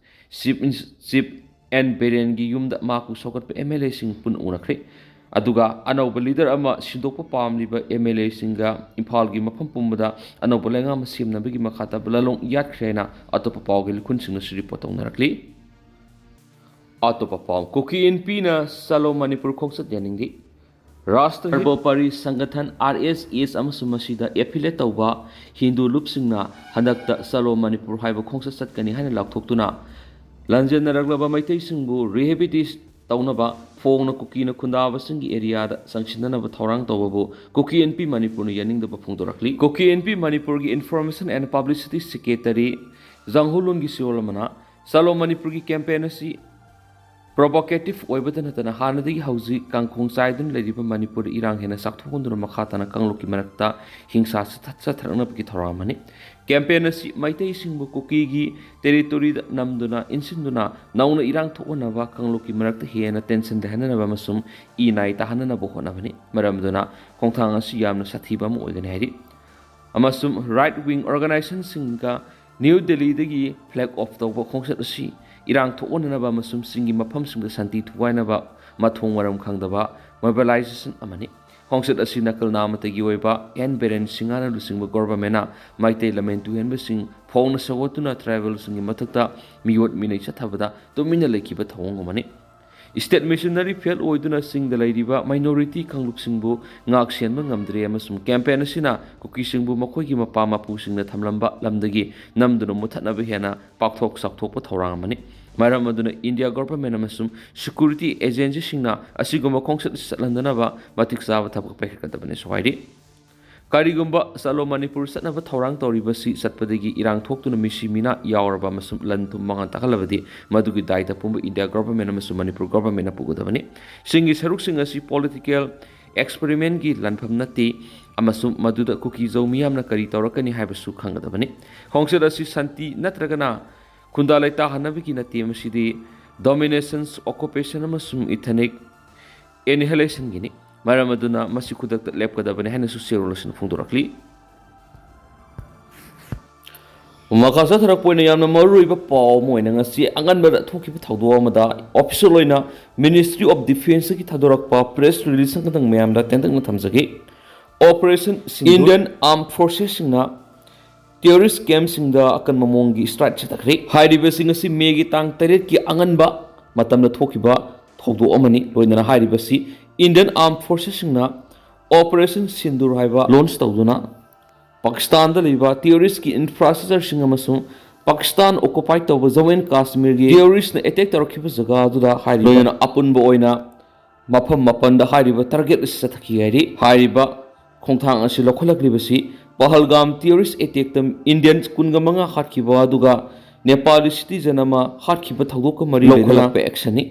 ꯆꯤꯐ ꯏꯟ-, ꯆꯤꯐ ꯑꯦꯟ ꯕꯤꯔꯦꯟꯒꯤ ꯌꯨꯝꯗ ꯃꯍꯥꯛꯄꯨ ꯁꯧꯒꯠꯄ ꯑꯦꯝ ꯑꯦꯜ ꯑꯦꯁꯤꯡ ꯄꯨꯟꯅ ꯎꯅꯈ꯭ꯔꯦ꯫ ꯑꯗꯨꯒ ꯑꯅꯧꯕ ꯂꯤꯗꯔ ꯑꯃ ꯁꯤꯟꯗꯣꯛꯄ ꯄꯥꯝꯂꯤꯕ ꯑꯦꯝ ꯑꯦꯜ ꯑꯦꯁꯤꯡꯒ ꯏꯝꯐꯥꯜꯒꯤ ꯃꯐꯝ ꯄꯨꯝꯕꯗ ꯑꯅꯧꯕ ꯂꯩꯉꯥꯛ ꯑꯃ ꯁꯦꯝꯅꯕꯒꯤ ꯃꯈꯥ ꯇꯥꯕ ꯂꯥꯂꯣꯡ ꯌꯥꯠꯈ꯭ꯔꯦ ꯍꯥꯏꯅ ꯑꯇꯣꯞꯄ ꯄꯥꯎꯒꯤ ꯂꯤꯈꯨꯟꯁꯤꯡꯅꯁꯨ ꯔꯤꯄꯣꯔꯠ ꯇꯧꯅꯔꯛꯂꯤ꯫ ꯑꯇꯣꯞꯄ ꯄꯥꯎ, ꯀꯨꯀꯤ ꯏꯟꯄꯤꯅ ꯆꯂꯣ ꯃꯅꯤꯄꯨꯔ ꯈꯣꯡꯆꯠ ꯌꯥꯅꯤꯡꯂꯤ꯫ ꯔꯥꯁꯇ꯭ꯔ ꯁꯔꯕꯣꯄꯔꯤ ꯁꯪꯒꯊꯟ, ꯑꯥꯔ ꯑꯦꯁ ꯑꯦꯁ, ꯑꯃꯁꯨꯡ ꯃꯁꯤꯗ ꯑꯦꯐꯤꯂꯦꯠ ꯇꯧꯕ ꯍꯤꯟꯗꯨ ꯂꯨꯞꯁꯤꯡꯅ ꯍꯟꯗꯛꯇ ꯆꯂꯣ ꯃꯅꯤꯄꯨꯔ ꯍꯥꯏꯕ ꯈꯣꯡꯆꯠ ꯆꯠꯀꯅꯤ ꯍꯥꯏꯅ ꯂꯥꯎꯊꯣꯛꯇꯨꯅ ꯂꯥꯟꯖꯦꯟꯅꯔꯛꯂꯕ ꯃꯩꯇꯩꯁꯤꯡꯕꯨ ꯔꯤꯍꯦꯕꯤꯂꯤꯇꯦꯠ ꯇꯧꯅꯕ ꯐꯣꯡꯅ ꯀꯨꯀꯤꯅ ꯈꯨꯟꯗꯥꯕꯁꯤꯡꯒꯤ ꯑꯦꯔꯤꯌꯥꯗ ꯆꯪꯁꯤꯟꯅꯅꯕ ꯊꯧꯔꯥꯡ ꯇꯧꯕꯕꯨ ꯀꯨꯀꯤ ꯏꯟꯄꯤ ꯃꯅꯤꯄꯨꯔꯅ ꯌꯥꯅꯤꯡꯗꯕ ꯐꯣꯡꯗꯣꯔꯛꯂꯤ꯫ ꯀꯨꯀꯤ ꯏꯟꯄꯤ ꯃꯅꯤꯄꯨꯔꯒꯤ ꯏꯟꯐꯣꯔꯃꯦꯁꯟ ꯑꯦꯟ ꯄꯕ꯭ꯂꯤꯁꯤꯇꯤ ꯁꯦꯀ꯭ꯔꯦꯇꯔꯤ ꯖꯥꯡꯍꯨꯂꯨꯟꯒꯤ ꯁꯤꯌꯣꯜ ꯑꯃꯅ ꯆꯂꯣ ꯃꯅꯤꯄꯨꯔꯒꯤ ꯀꯦꯝꯄꯦꯟ ꯑꯁꯤ ꯄ꯭ꯔꯣꯚꯣꯀꯦꯇꯤꯚ ꯑꯣꯏꯕꯇ ꯅꯠꯇꯅ ꯍꯥꯟꯅꯗꯒꯤ ꯍꯧꯖꯤꯛ ꯀꯥꯡꯈꯣꯡ ꯆꯥꯏꯗꯨꯅ ꯂꯩꯔꯤꯕ ꯃꯅꯤꯄꯨꯔꯗ ꯏꯔꯥꯡ ꯍꯦꯟꯅ ꯆꯥꯛꯊꯣꯛꯍꯟꯗꯨꯅ ꯃꯈꯥ ꯇꯥꯅ ꯀꯥꯡꯂꯨꯞꯀꯤ ꯃꯔꯛꯇ ꯍꯤꯡꯁꯥ ꯆꯠꯊ-, ꯆꯠꯊꯔꯛꯅꯕꯒꯤ ꯊꯧꯔꯥꯡ ꯑꯃꯅꯤ꯫ ꯀꯦꯝꯄꯦꯟ ꯑꯁꯤ ꯃꯩꯇꯩꯁꯤꯡꯕꯨ ꯀꯨꯀꯤꯒꯤ ꯇꯦꯔꯤꯇꯣꯔꯤꯗ ꯅꯝꯗꯨꯅ ꯏꯟꯁꯤꯟꯗꯨꯅ ꯅꯧꯅ ꯏꯔꯥꯡ ꯊꯣꯛꯍꯟꯅꯕ, ꯀꯥꯡꯂꯨꯞꯀꯤ ꯃꯔꯛꯇ ꯍꯦꯟꯅ ꯇꯦꯟꯁꯟ ꯂꯩꯍꯟꯅꯅꯕ ꯑꯃꯁꯨꯡ ꯏ ꯅꯥꯏ ꯇꯥꯍꯟꯅꯅꯕ ꯍꯣꯠꯅꯕꯅꯤ꯫ ꯃꯔꯝ ꯑꯗꯨꯅ ꯈꯣꯡꯊꯥꯡ ꯑꯁꯤ ꯌꯥꯝꯅ ꯁꯥꯊꯤꯕ ꯑꯃ ꯑꯣꯏꯒꯅꯤ ꯍꯥꯏꯔꯤ꯫ ꯑꯃꯁꯨꯡ ꯔꯥꯏꯠ ꯋꯤꯡ ꯑꯣꯔꯒꯅꯥꯏꯖꯦꯁꯟꯁꯤꯡꯒ ꯅ꯭ꯌꯨ ꯗꯦꯜꯂꯤꯗꯒꯤ ꯐ꯭ꯂꯦꯒ ꯑꯣꯐ ꯇꯧꯕ ꯈꯣꯡꯆꯠ ꯑꯁꯤ ꯏꯔꯥꯡ ꯊꯣꯛꯍꯟꯅꯅꯕ ꯑꯃꯁꯨꯡ ꯆꯤꯡꯒꯤ ꯃꯐꯝꯁꯤꯡꯗ ꯁꯥꯟꯇꯤ ꯊꯨꯒꯥꯏꯅꯕ ꯃꯊꯣꯡ ꯃꯔꯝ ꯈꯪꯗꯕ ꯃꯣꯕꯤꯂꯥꯏꯖꯦꯁꯟ ꯑꯃꯅꯤ꯫ ꯈꯣꯡꯆꯠ ꯑꯁꯤ ꯅꯀꯜ ꯅꯥꯃꯇꯒꯤ ꯑꯣꯏꯕ ꯑꯦꯟ ꯕꯤꯔꯦꯟ ꯁꯤꯡꯍꯅ ꯂꯨꯆꯤꯡꯕ ꯒꯣꯚꯔꯟꯃꯦꯟꯠꯅ ꯃꯩꯇꯩ ꯂꯝꯃꯦꯟ ꯇꯨꯍꯦꯟꯕꯁꯤꯡ ꯐꯣꯡꯅ ꯁꯧꯒꯠꯇꯨꯅ ꯇ꯭ꯔꯥꯏꯕꯦꯜꯁꯤꯡꯒꯤ ꯃꯊꯛꯇ ꯃꯤꯑꯣꯠ ꯃꯤꯅꯩ ꯆꯠꯊꯕꯗ ꯇꯨꯃꯤꯟꯅ ꯂꯩꯈꯤꯕ ꯊꯧꯑꯣꯡ ꯑꯃꯅꯤ꯫ ꯁ꯭ꯇꯦꯠ ꯃꯤꯁꯟꯅꯔꯤ ꯐꯦꯜ ꯑꯣꯏꯗꯨꯅ ꯆꯤꯡꯗ ꯂꯩꯔꯤꯕ ꯃꯥꯏꯅꯣꯔꯤꯇꯤ ꯀꯥꯡꯂꯨꯞꯁꯤꯡꯕꯨ ꯉꯥꯛ ꯁꯦꯟꯕ ꯉꯝꯗ꯭ꯔꯦ ꯑꯃꯁꯨꯡ ꯀꯦꯝꯄꯦꯟ ꯑꯁꯤꯅ ꯀꯨꯀꯤꯁꯤꯡꯕꯨ ꯃꯈꯣꯏꯒꯤ ꯃꯄꯥ ꯃꯄꯨꯁꯤꯡꯅ ꯊꯝꯂꯝꯕ ꯂꯝꯗꯒꯤ ꯅꯝꯗꯨꯅ ꯃꯨꯠꯊꯠꯅꯕ ꯍꯦꯟꯅ ꯄꯥꯛꯊꯣꯛ ꯆꯥꯎꯊꯣꯛꯄ ꯊꯧꯔꯥꯡ ꯑꯃꯅꯤ꯫ ꯃꯔꯝ ꯑꯗꯨꯅ ꯏꯟꯗꯤꯌꯥ ꯒꯣꯚꯔꯟꯃꯦꯟꯠ ꯑꯃꯁꯨꯡ ꯁꯦꯀ꯭ꯌꯨꯔꯤꯇꯤ ꯑꯦꯖꯦꯟꯁꯤꯁꯤꯡꯅ ꯑꯁꯤꯒꯨꯝꯕ ꯈꯣꯡꯆꯠ ꯑꯁꯤ ꯆꯠꯍꯟꯗꯅꯕ ꯃꯇꯤꯛ ꯆꯥꯕ ꯊꯕꯛ ꯄꯥꯏꯈꯠꯀꯗꯕꯅꯤꯁꯨ ꯍꯥꯏꯔꯤ꯫ ꯀꯔꯤꯒꯨꯝꯕ ꯆꯂꯣ ꯃꯅꯤꯄꯨꯔ ꯆꯠꯅꯕ ꯊꯧꯔꯥꯡ ꯇꯧꯔꯤꯕꯁꯤ ꯆꯠꯄꯗꯒꯤ ꯏꯔꯥꯡ ꯊꯣꯛꯇꯨꯅ ꯃꯤꯁꯤ ꯃꯤꯅꯥ ꯌꯥꯎꯔꯕ ꯑꯃꯁꯨꯡ ꯂꯟ ꯊꯨꯝ ꯃꯥꯡꯍꯟ ꯇꯥꯛꯍꯜꯂꯕꯗꯤ ꯃꯗꯨꯒꯤ ꯗꯥꯏꯇ ꯄꯨꯝꯕ ꯏꯟꯗꯤꯌꯥ ꯒꯣꯚꯔꯟꯃꯦꯟꯠ ꯑꯃꯁꯨꯡ ꯃꯅꯤꯄꯨꯔ ꯒꯣꯚꯔꯟꯃꯦꯟꯠꯅ ꯄꯨꯒꯗꯕꯅꯤ꯫ ꯆꯤꯡꯒꯤ ꯁꯔꯨꯛꯁꯤꯡ ꯑꯁꯤ ꯄꯣꯂꯤꯇꯤꯀꯦꯜ ꯑꯦꯛꯁꯄꯦꯔꯤꯃꯦꯟꯠꯀꯤ ꯂꯥꯟꯐꯝ ꯅꯠꯇꯦ ꯑꯃꯁꯨꯡ ꯃꯗꯨꯗ ꯀꯨꯀꯤ ꯖꯧ ꯃꯤꯌꯥꯝꯅ ꯀꯔꯤ ꯇꯧꯔꯛꯀꯅꯤ ꯍꯥꯏꯕꯁꯨ ꯈꯪꯒꯗꯕꯅꯤ꯫ ꯈꯣꯡꯆꯠ ꯑꯁꯤ ꯁꯥꯟꯇꯤ ꯅꯠꯇ꯭ꯔꯒꯅ ꯈꯨꯟꯗꯥ ꯂꯩꯇꯥꯍꯟꯅꯕꯒꯤ ꯅꯠꯇꯦ, ꯃꯁꯤꯗꯤ ꯗꯣꯃꯤꯅꯦꯁꯟꯁ, ꯑꯣꯀꯨꯄꯦꯁꯟ ꯑꯃꯁꯨꯡ ꯏꯊꯅꯤꯛ ꯑꯦꯅꯤꯍꯤꯂꯦꯁꯟꯒꯤꯅꯤ꯫ ꯃꯔꯝ ꯑꯗꯨꯅ ꯃꯁꯤ ꯈꯨꯗꯛꯇ ꯂꯦꯞꯀꯗꯕꯅꯤ ꯍꯥꯏꯅꯁꯨ ꯆꯦꯔꯣꯜ ꯑꯁꯤꯅ ꯐꯣꯡꯗꯣꯔꯛꯂꯤ꯫ ꯃꯈꯥ ꯆꯠꯊꯔꯛꯄ ꯑꯣꯏꯅ ꯌꯥꯝꯅ ꯃꯔꯨꯑꯣꯏꯕ ꯄꯥꯎ ꯑꯃ ꯑꯣꯏꯅ ꯉꯁꯤ ꯑꯉꯟꯕꯗ ꯊꯣꯛꯈꯤꯕ ꯊꯧꯗꯣꯛ ꯑꯃꯗ ꯑꯣꯐꯤꯁꯤꯌꯦꯜ ꯑꯣꯏꯅ ꯃꯤꯅꯤꯁꯇ꯭ꯔꯤ ꯑꯣꯐ ꯗꯤꯐꯦꯟꯁꯀꯤ ꯊꯥꯗꯣꯔꯛꯄ ꯄ꯭ꯔꯦꯁ ꯔꯤꯂꯤꯖ ꯑꯃꯈꯛꯇꯪ ꯃꯌꯥꯝꯗ ꯇꯦꯟꯇꯛꯅ ꯊꯝꯖꯒꯦ꯫ ꯑꯣꯄꯔꯦꯁꯟ ꯁꯤꯟꯗꯨꯔ꯫ ꯏꯟꯗꯤꯌꯟ ꯑꯥꯔꯝ ꯐꯣꯔꯁꯦꯁꯁꯤꯡꯅ ꯇꯦꯔꯣꯔꯤꯁ ꯀꯦꯝꯞꯁꯤꯡꯗ ꯑꯀꯟꯕ ꯃꯑꯣꯡꯒꯤ ꯁ꯭ꯇ꯭ꯔꯥꯏꯛ ꯆꯠꯊꯈ꯭ꯔꯦ꯫ ꯍꯥꯏꯔꯤꯕꯁꯤꯡ ꯑꯁꯤ ꯃꯦꯒꯤ ꯇꯥꯡ ꯇꯔꯦꯠꯀꯤ ꯑꯉꯟꯕ ꯃꯇꯝꯗ ꯊꯣꯛꯈꯤꯕ ꯊꯧꯗꯣꯛ ꯑꯃꯅꯤ꯫ ꯂꯣꯏꯅꯅ ꯍꯥꯏꯔꯤꯕꯁꯤ ꯏꯟꯗꯤꯌꯟ ꯑꯥꯔꯝ ꯐꯣꯔꯁꯦꯁꯁꯤꯡꯅ ꯑꯣꯄꯔꯦꯁꯟ ꯁꯤꯟꯗꯨꯔ ꯍꯥꯏꯕ ꯂꯣꯟꯆ ꯇꯧꯗꯨꯅ ꯄꯥꯀꯤꯁꯇꯥꯟꯗ ꯂꯩꯕ ꯇꯦꯔꯣꯔꯤꯁꯀꯤ ꯏꯟꯐ꯭ꯔꯥꯁ꯭ꯇ꯭ꯔꯛꯆꯔꯁꯤꯡ ꯑꯃꯁꯨꯡ ꯄꯥꯀꯤꯁꯇꯥꯟ ꯑꯣꯀꯨꯄꯥꯏ ꯇꯧꯕ ꯖꯝꯃꯨ ꯑꯦꯟ ꯀꯥꯁꯃꯤꯔꯒꯤ ꯇꯦꯔꯣꯔꯤꯁꯅ ꯑꯦꯇꯦꯛ ꯇꯧꯔꯛꯈꯤꯕ ꯖꯒꯥ ꯑꯗꯨꯗ ꯍꯥꯏꯔꯤꯕ ꯂꯣꯏꯅꯅ ꯑꯄꯨꯟꯕ ꯑꯣꯏꯅ ꯃꯐꯝ ꯃꯥꯄꯟꯗ ꯍꯥꯏꯔꯤꯕ ꯇꯥꯔꯒꯦꯠ ꯑꯁꯤ ꯆꯠꯊꯈꯤ ꯍꯥꯏꯔꯤ꯫ ꯍꯥꯏꯔꯤꯕ ꯈꯣꯡꯊꯥꯡ ꯑꯁꯤ ꯂꯧꯈꯠꯂꯛꯂꯤꯕꯁꯤ ꯄꯍꯜꯒꯥꯝ ꯇꯦꯔꯣꯔꯤꯁ ꯑꯦꯇꯦꯛꯇ ꯏꯟꯗꯤꯌꯟ ꯀꯨꯟꯒ ꯃꯉꯥ ꯍꯥꯠꯈꯤꯕ ꯑꯗꯨꯒ ꯅꯦꯄꯥꯂꯤ ꯁꯤꯇꯤꯖꯟ ꯑꯃ ꯍꯥꯠꯈꯤꯕ ꯊꯧꯗꯣꯛꯀ ꯃꯔꯤ ꯂꯩꯅꯅ ꯂꯧꯈꯠꯂꯛꯄ ꯑꯦꯛꯁꯟꯅꯤ꯫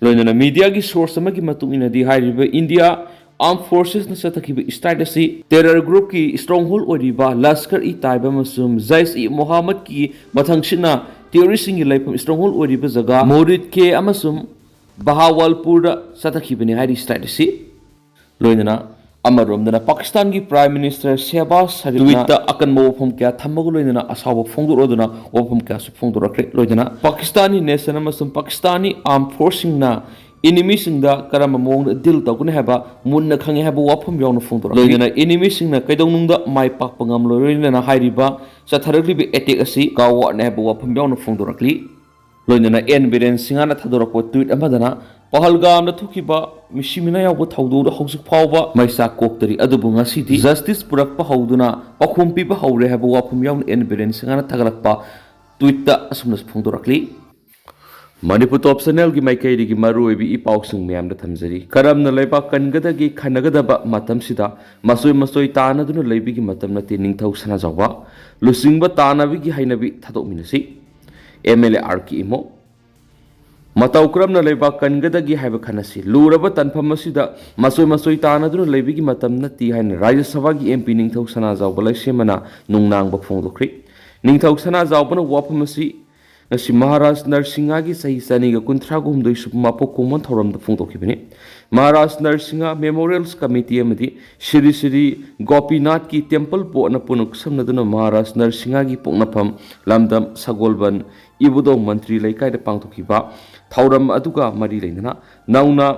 ꯂꯣꯏꯅꯅ ꯃꯤꯗꯤꯌꯥꯒꯤ ꯁꯣꯔꯁ ꯑꯃꯒꯤ ꯃꯇꯨꯡ ꯏꯟꯅꯗꯤ ꯍꯥꯏꯔꯤꯕ ꯏꯟꯗꯤꯌꯥ ꯑꯥꯔꯝ ꯐꯣꯔꯁꯦꯁꯅ ꯆꯠꯊꯈꯤꯕ ꯏꯁꯇ꯭ꯔꯥꯏꯛ ꯑꯁꯤ ꯇꯦꯔꯔ ꯒ꯭ꯔꯨꯞꯀꯤ ꯁ꯭ꯇ꯭ꯔꯣꯡꯍꯣꯜ ꯑꯣꯏꯔꯤꯕ ꯂꯁꯀꯔ ꯏ ꯇꯥꯏꯕ ꯑꯃꯁꯨꯡ ꯖꯩꯁ ꯏ ꯃꯣꯍꯥꯃꯗꯀꯤ ꯃꯊꯪꯁꯤꯠꯅ ꯇꯦꯔꯣꯔꯤꯁꯁꯤꯡꯒꯤ ꯂꯩꯐꯝ ꯁ꯭ꯇ꯭ꯔꯣꯡꯍꯣꯜ ꯑꯣꯏꯔꯤꯕ ꯖꯒꯥ ꯃꯣꯔꯤꯠ ꯀꯦ ꯑꯃꯁꯨꯡ ꯕꯍꯥꯋꯥꯜꯄꯨꯔꯗ ꯆꯠꯊꯈꯤꯕꯅꯤ ꯍꯥꯏꯔꯤ ꯏꯁꯇ꯭ꯔꯥꯏꯛ ꯑꯁꯤ꯫ ꯂꯣꯏꯅꯅ ꯑꯃꯔꯣꯝꯗꯅ ꯄꯥꯀꯤꯁꯇꯥꯟꯒꯤ ꯄ꯭ꯔꯥꯏꯝ ꯃꯤꯅꯤꯁꯇꯔ ꯁꯦꯍꯕꯥꯖ ꯁꯔꯤꯐꯅ ꯇ꯭ꯋꯤꯠꯇ ꯑꯀꯟꯕ ꯋꯥꯐꯝ ꯀꯌꯥ ꯊꯝꯕꯒ ꯂꯣꯏꯅꯅ ꯑꯁꯥꯎꯕ ꯐꯣꯡꯗꯣꯛꯂꯗꯨꯅ ꯋꯥꯐꯝ ꯀꯌꯥꯁꯨ ꯐꯣꯡꯗꯣꯔꯛꯈ꯭ꯔꯦ꯫ ꯂꯣꯏꯅꯅ ꯄꯥꯀꯤꯁꯇꯥꯅꯤ ꯅꯦꯁꯟ ꯑꯃꯁꯨꯡ ꯄꯥꯀꯤꯁꯇꯥꯅꯤ ꯑꯥꯔꯝ ꯐꯣꯔꯁꯁꯤꯡꯅ ꯏꯅꯤꯃꯤꯁꯤꯡꯗ ꯀꯔꯝꯕ ꯃꯑꯣꯡꯗ ꯗꯤꯜ ꯇꯧꯒꯅꯤ ꯍꯥꯏꯕ ꯃꯨꯟꯅ ꯈꯪꯉꯦ ꯍꯥꯏꯕ ꯋꯥꯐꯝ ꯌꯥꯎꯅ ꯐꯣꯡꯗꯣꯔꯛꯈꯤ꯫ ꯂꯣꯏꯅꯅ ꯏꯅꯤꯃꯤꯁꯤꯡꯅ ꯀꯩꯗꯧꯅꯨꯡꯗ ꯃꯥꯏ ꯄꯥꯛꯄ ꯉꯝꯂꯔꯣꯏꯅ ꯍꯥꯏꯔꯤꯕ ꯆꯠꯊꯔꯛꯂꯤꯕ ꯑꯦꯇꯦꯛ ꯑꯁꯤ ꯀꯥꯎꯋꯥꯠꯅꯤ ꯍꯥꯏꯕ ꯋꯥꯐꯝ ꯌꯥꯎꯅ ꯐꯣꯡꯗꯣꯔꯛꯂꯤ꯫ ꯂꯣꯏꯅꯅ ꯑꯦꯟ ꯕꯤꯔꯦꯟ ꯁꯤꯡꯍꯅ ꯊꯥꯗꯣꯔꯛꯄ ꯇ꯭ꯋꯤꯠ ꯑꯃꯗꯅ ꯄꯍꯜꯒꯥꯝꯗ ꯊꯣꯛꯈꯤꯕ ꯃꯤꯁꯤ ꯃꯤꯅꯥ ꯌꯥꯎꯕ ꯊꯧꯗꯣꯛꯗ ꯍꯧꯖꯤꯛ ꯐꯥꯎꯕ ꯃꯩꯆꯥꯛ ꯀꯣꯛꯇꯔꯤ, ꯑꯗꯨꯕꯨ ꯉꯁꯤꯗꯤ ꯖꯁꯇꯤꯁ ꯄꯨꯔꯛꯄ ꯍꯧꯗꯨꯅ ꯄꯥꯎꯈꯨꯝ ꯄꯤꯕ ꯍꯧꯔꯦ ꯍꯥꯏꯕ ꯋꯥꯐꯝ ꯌꯥꯎꯅ ꯑꯦꯟ ꯕꯤꯔꯦꯟ ꯁꯤꯡꯍꯅ ꯊꯥꯒꯠꯂꯛꯄ ꯇ꯭ꯋꯤꯠꯇ ꯑꯁꯨꯝꯅꯁꯨ ꯐꯣꯡꯗꯣꯔꯛꯂꯤ꯫ ꯃꯅꯤꯄꯨꯔ ꯇꯣꯞ ꯆꯦꯅꯦꯜꯒꯤ ꯃꯥꯏꯀꯩꯗꯒꯤ ꯃꯔꯨꯑꯣꯏꯕ ꯏ ꯄꯥꯎꯁꯤꯡ ꯃꯌꯥꯝꯗ ꯊꯝꯖꯔꯤ꯫ ꯀꯔꯝꯅ ꯂꯩꯕꯥꯛ ꯀꯟꯒꯗꯒꯦ ꯈꯟꯅꯒꯗꯕ ꯃꯇꯝꯁꯤꯗ ꯃꯆꯣꯏ ꯃꯆꯣꯏ ꯇꯥꯅꯗꯨꯅ ꯂꯩꯕꯒꯤ ꯃꯇꯝ ꯅꯠꯇꯦ꯫ ꯅꯤꯡꯊꯧ ꯁꯅꯥꯖꯥꯎꯕ ꯂꯨꯆꯤꯡꯕ ꯇꯥꯅꯕꯒꯤ ꯍꯩꯅꯕꯤ ꯊꯥꯗꯣꯛꯃꯤꯟꯅꯁꯤ꯫ ꯑꯦꯝ ꯑꯦꯜ ꯑꯦ ꯑꯥꯔ ꯀꯦ ꯏꯃꯣ꯫ ꯃꯇꯧ ꯀꯔꯝꯅ ꯂꯩꯕꯥꯛ ꯀꯟꯒꯗꯒꯦ ꯍꯥꯏꯕ ꯈꯟꯅꯁꯤ꯫ ꯂꯨꯔꯕ ꯇꯥꯟꯐꯝ ꯑꯁꯤꯗ ꯃꯆꯣꯏ ꯃꯆꯣꯏ ꯇꯥꯅꯗꯨꯅ ꯂꯩꯕꯒꯤ ꯃꯇꯝ ꯅꯠꯇꯦ ꯍꯥꯏꯅ ꯔꯥꯖ꯭ꯌ ꯁꯚꯥꯒꯤ ꯑꯦꯝ ꯄꯤ ꯅꯤꯡꯊꯧ ꯁꯅꯥꯖꯥꯎꯕ ꯂꯩꯁꯦꯝꯕꯅ ꯅꯨꯡꯅꯥꯡꯕ ꯐꯣꯡꯗꯣꯛꯈ꯭ꯔꯦ꯫ ꯅꯤꯡꯊꯧ ꯁꯅꯥꯖꯥꯎꯕꯅ ꯋꯥꯐꯝ ꯑꯁꯤ ꯉꯁꯤ ꯃꯍꯥꯔꯥꯖ ꯅꯔꯁꯤꯡꯍꯒꯤ ꯆꯍꯤ ꯆꯅꯤꯒ ꯀꯨꯟꯊ꯭ꯔꯥ ꯍꯨꯝꯗꯣꯏ ꯁꯨꯕ ꯃꯄꯣꯛ ꯀꯨꯝꯑꯣꯟ ꯊꯧꯔꯝꯗ ꯐꯣꯡꯗꯣꯛꯈꯤꯕꯅꯤ꯫ ꯃꯍꯥꯔꯥꯖ ꯅꯔꯁꯤꯡꯍ ꯃꯦꯃꯣꯔꯤꯌꯦꯜꯁ ꯀꯃꯤꯇꯤ ꯑꯃꯗꯤ ꯁ꯭ꯔꯤ ꯁ꯭ꯔꯤ ꯒꯣꯄꯤꯅꯥꯊꯀꯤ ꯇꯦꯝꯄꯜ ꯕꯣꯔꯗꯅ ꯄꯨꯟꯅ ꯈꯨꯠꯁꯝꯅꯗꯨꯅ ꯃꯍꯥꯔꯥꯖ ꯅꯔꯁꯤꯡꯍꯒꯤ ꯄꯣꯛꯅꯐꯝ ꯂꯝꯗꯝ ꯁꯒꯣꯜꯕꯟ ꯏꯕꯨꯙꯧ ꯃꯟꯇ꯭ꯔꯤ ꯂꯩꯀꯥꯏꯗ ꯄꯥꯡꯊꯣꯛꯈꯤꯕ ꯊꯧꯔꯝ ꯑꯗꯨꯒ ꯃꯔꯤ ꯂꯩꯅꯅ ꯅꯧꯅ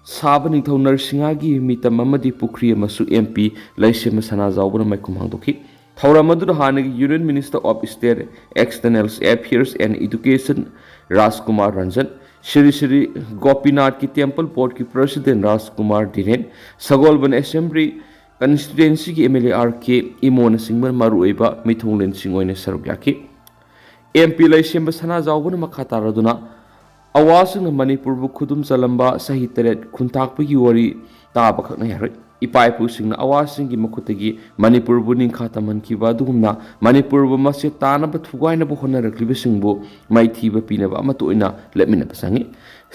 ꯁꯥꯕ ꯅꯤꯡꯊꯧ ꯅꯔꯁꯤꯡꯍꯒꯤ ꯃꯤꯇꯝ ꯑꯃꯗꯤ ꯄꯨꯈ꯭ꯔꯤ ꯑꯃꯁꯨ ꯑꯦꯝ ꯄꯤ ꯂꯩꯁꯦꯝꯕ ꯁꯅꯥꯖꯥꯎꯕꯅ ꯃꯥꯏꯈꯨꯝ ꯍꯥꯡꯗꯣꯛꯈꯤ꯫ ꯊꯧꯔꯝ ꯑꯗꯨꯗ ꯍꯥꯟꯅꯒꯤ Union Minister of State External Affairs and Education Rajkumar Ranjan, Shri Shri ꯒꯣꯄꯤꯅꯥꯊꯀꯤ ꯇꯦꯝꯄꯜ ꯕꯣꯔꯗꯀꯤ ꯄ꯭ꯔꯁꯤꯗꯦꯟ ꯔꯥꯖꯀꯨꯃꯥꯔ ꯙꯤꯔꯦꯟ, ꯁꯒꯣꯜꯕꯟ ꯑꯦꯁꯦꯝꯕ꯭ꯂꯤ ꯀꯟꯁꯇꯤꯇ꯭ꯋꯦꯟꯁꯤꯒꯤ M L A R K ꯏꯃꯣꯅꯆꯤꯡꯕ ꯃꯔꯨꯑꯣꯏꯕ ꯃꯤꯊꯨꯡꯂꯦꯟꯁꯤꯡ ꯑꯣꯏꯅ ꯁꯔꯨꯛ ꯌꯥꯈꯤ꯫ ꯑꯦꯝ ꯄꯤ ꯂꯩꯁꯦꯝꯕ ꯁꯅꯥꯖꯥꯎꯕꯅ ꯃꯈꯥ ꯇꯥꯔꯗꯨꯅ ꯑꯋꯥꯁꯤꯡꯅ ꯃꯅꯤꯄꯨꯔꯕꯨ ꯈꯨꯗꯨꯝ ꯆꯜꯂꯝꯕ ꯆꯍꯤ ꯇꯔꯦꯠ ꯈꯨꯟꯇꯥꯛꯄꯒꯤ ꯋꯥꯔꯤ ꯇꯥꯕ ꯈꯛꯅ ꯌꯥꯔꯣꯏ꯫ ꯏꯄꯥ ꯏꯄꯨꯁꯤꯡꯅ ꯑꯋꯥꯁꯤꯡꯒꯤ ꯃꯈꯨꯠꯇꯒꯤ ꯃꯅꯤꯄꯨꯔꯕꯨ ꯅꯤꯡꯈꯥ ꯇꯝꯍꯟꯈꯤꯕ ꯑꯗꯨꯒꯨꯝꯅ ꯃꯅꯤꯄꯨꯔꯕꯨ ꯃꯆꯦꯠ ꯇꯥꯅꯕ ꯊꯨꯒꯥꯏꯅꯕ ꯍꯣꯠꯅꯔꯛꯂꯤꯕꯁꯤꯡꯕꯨ ꯃꯥꯏꯊꯤꯕ ꯄꯤꯅꯕ ꯑꯃꯠꯇ ꯑꯣꯏꯅ ꯂꯦꯞꯃꯤꯟꯅꯕ ꯆꯪꯏ꯫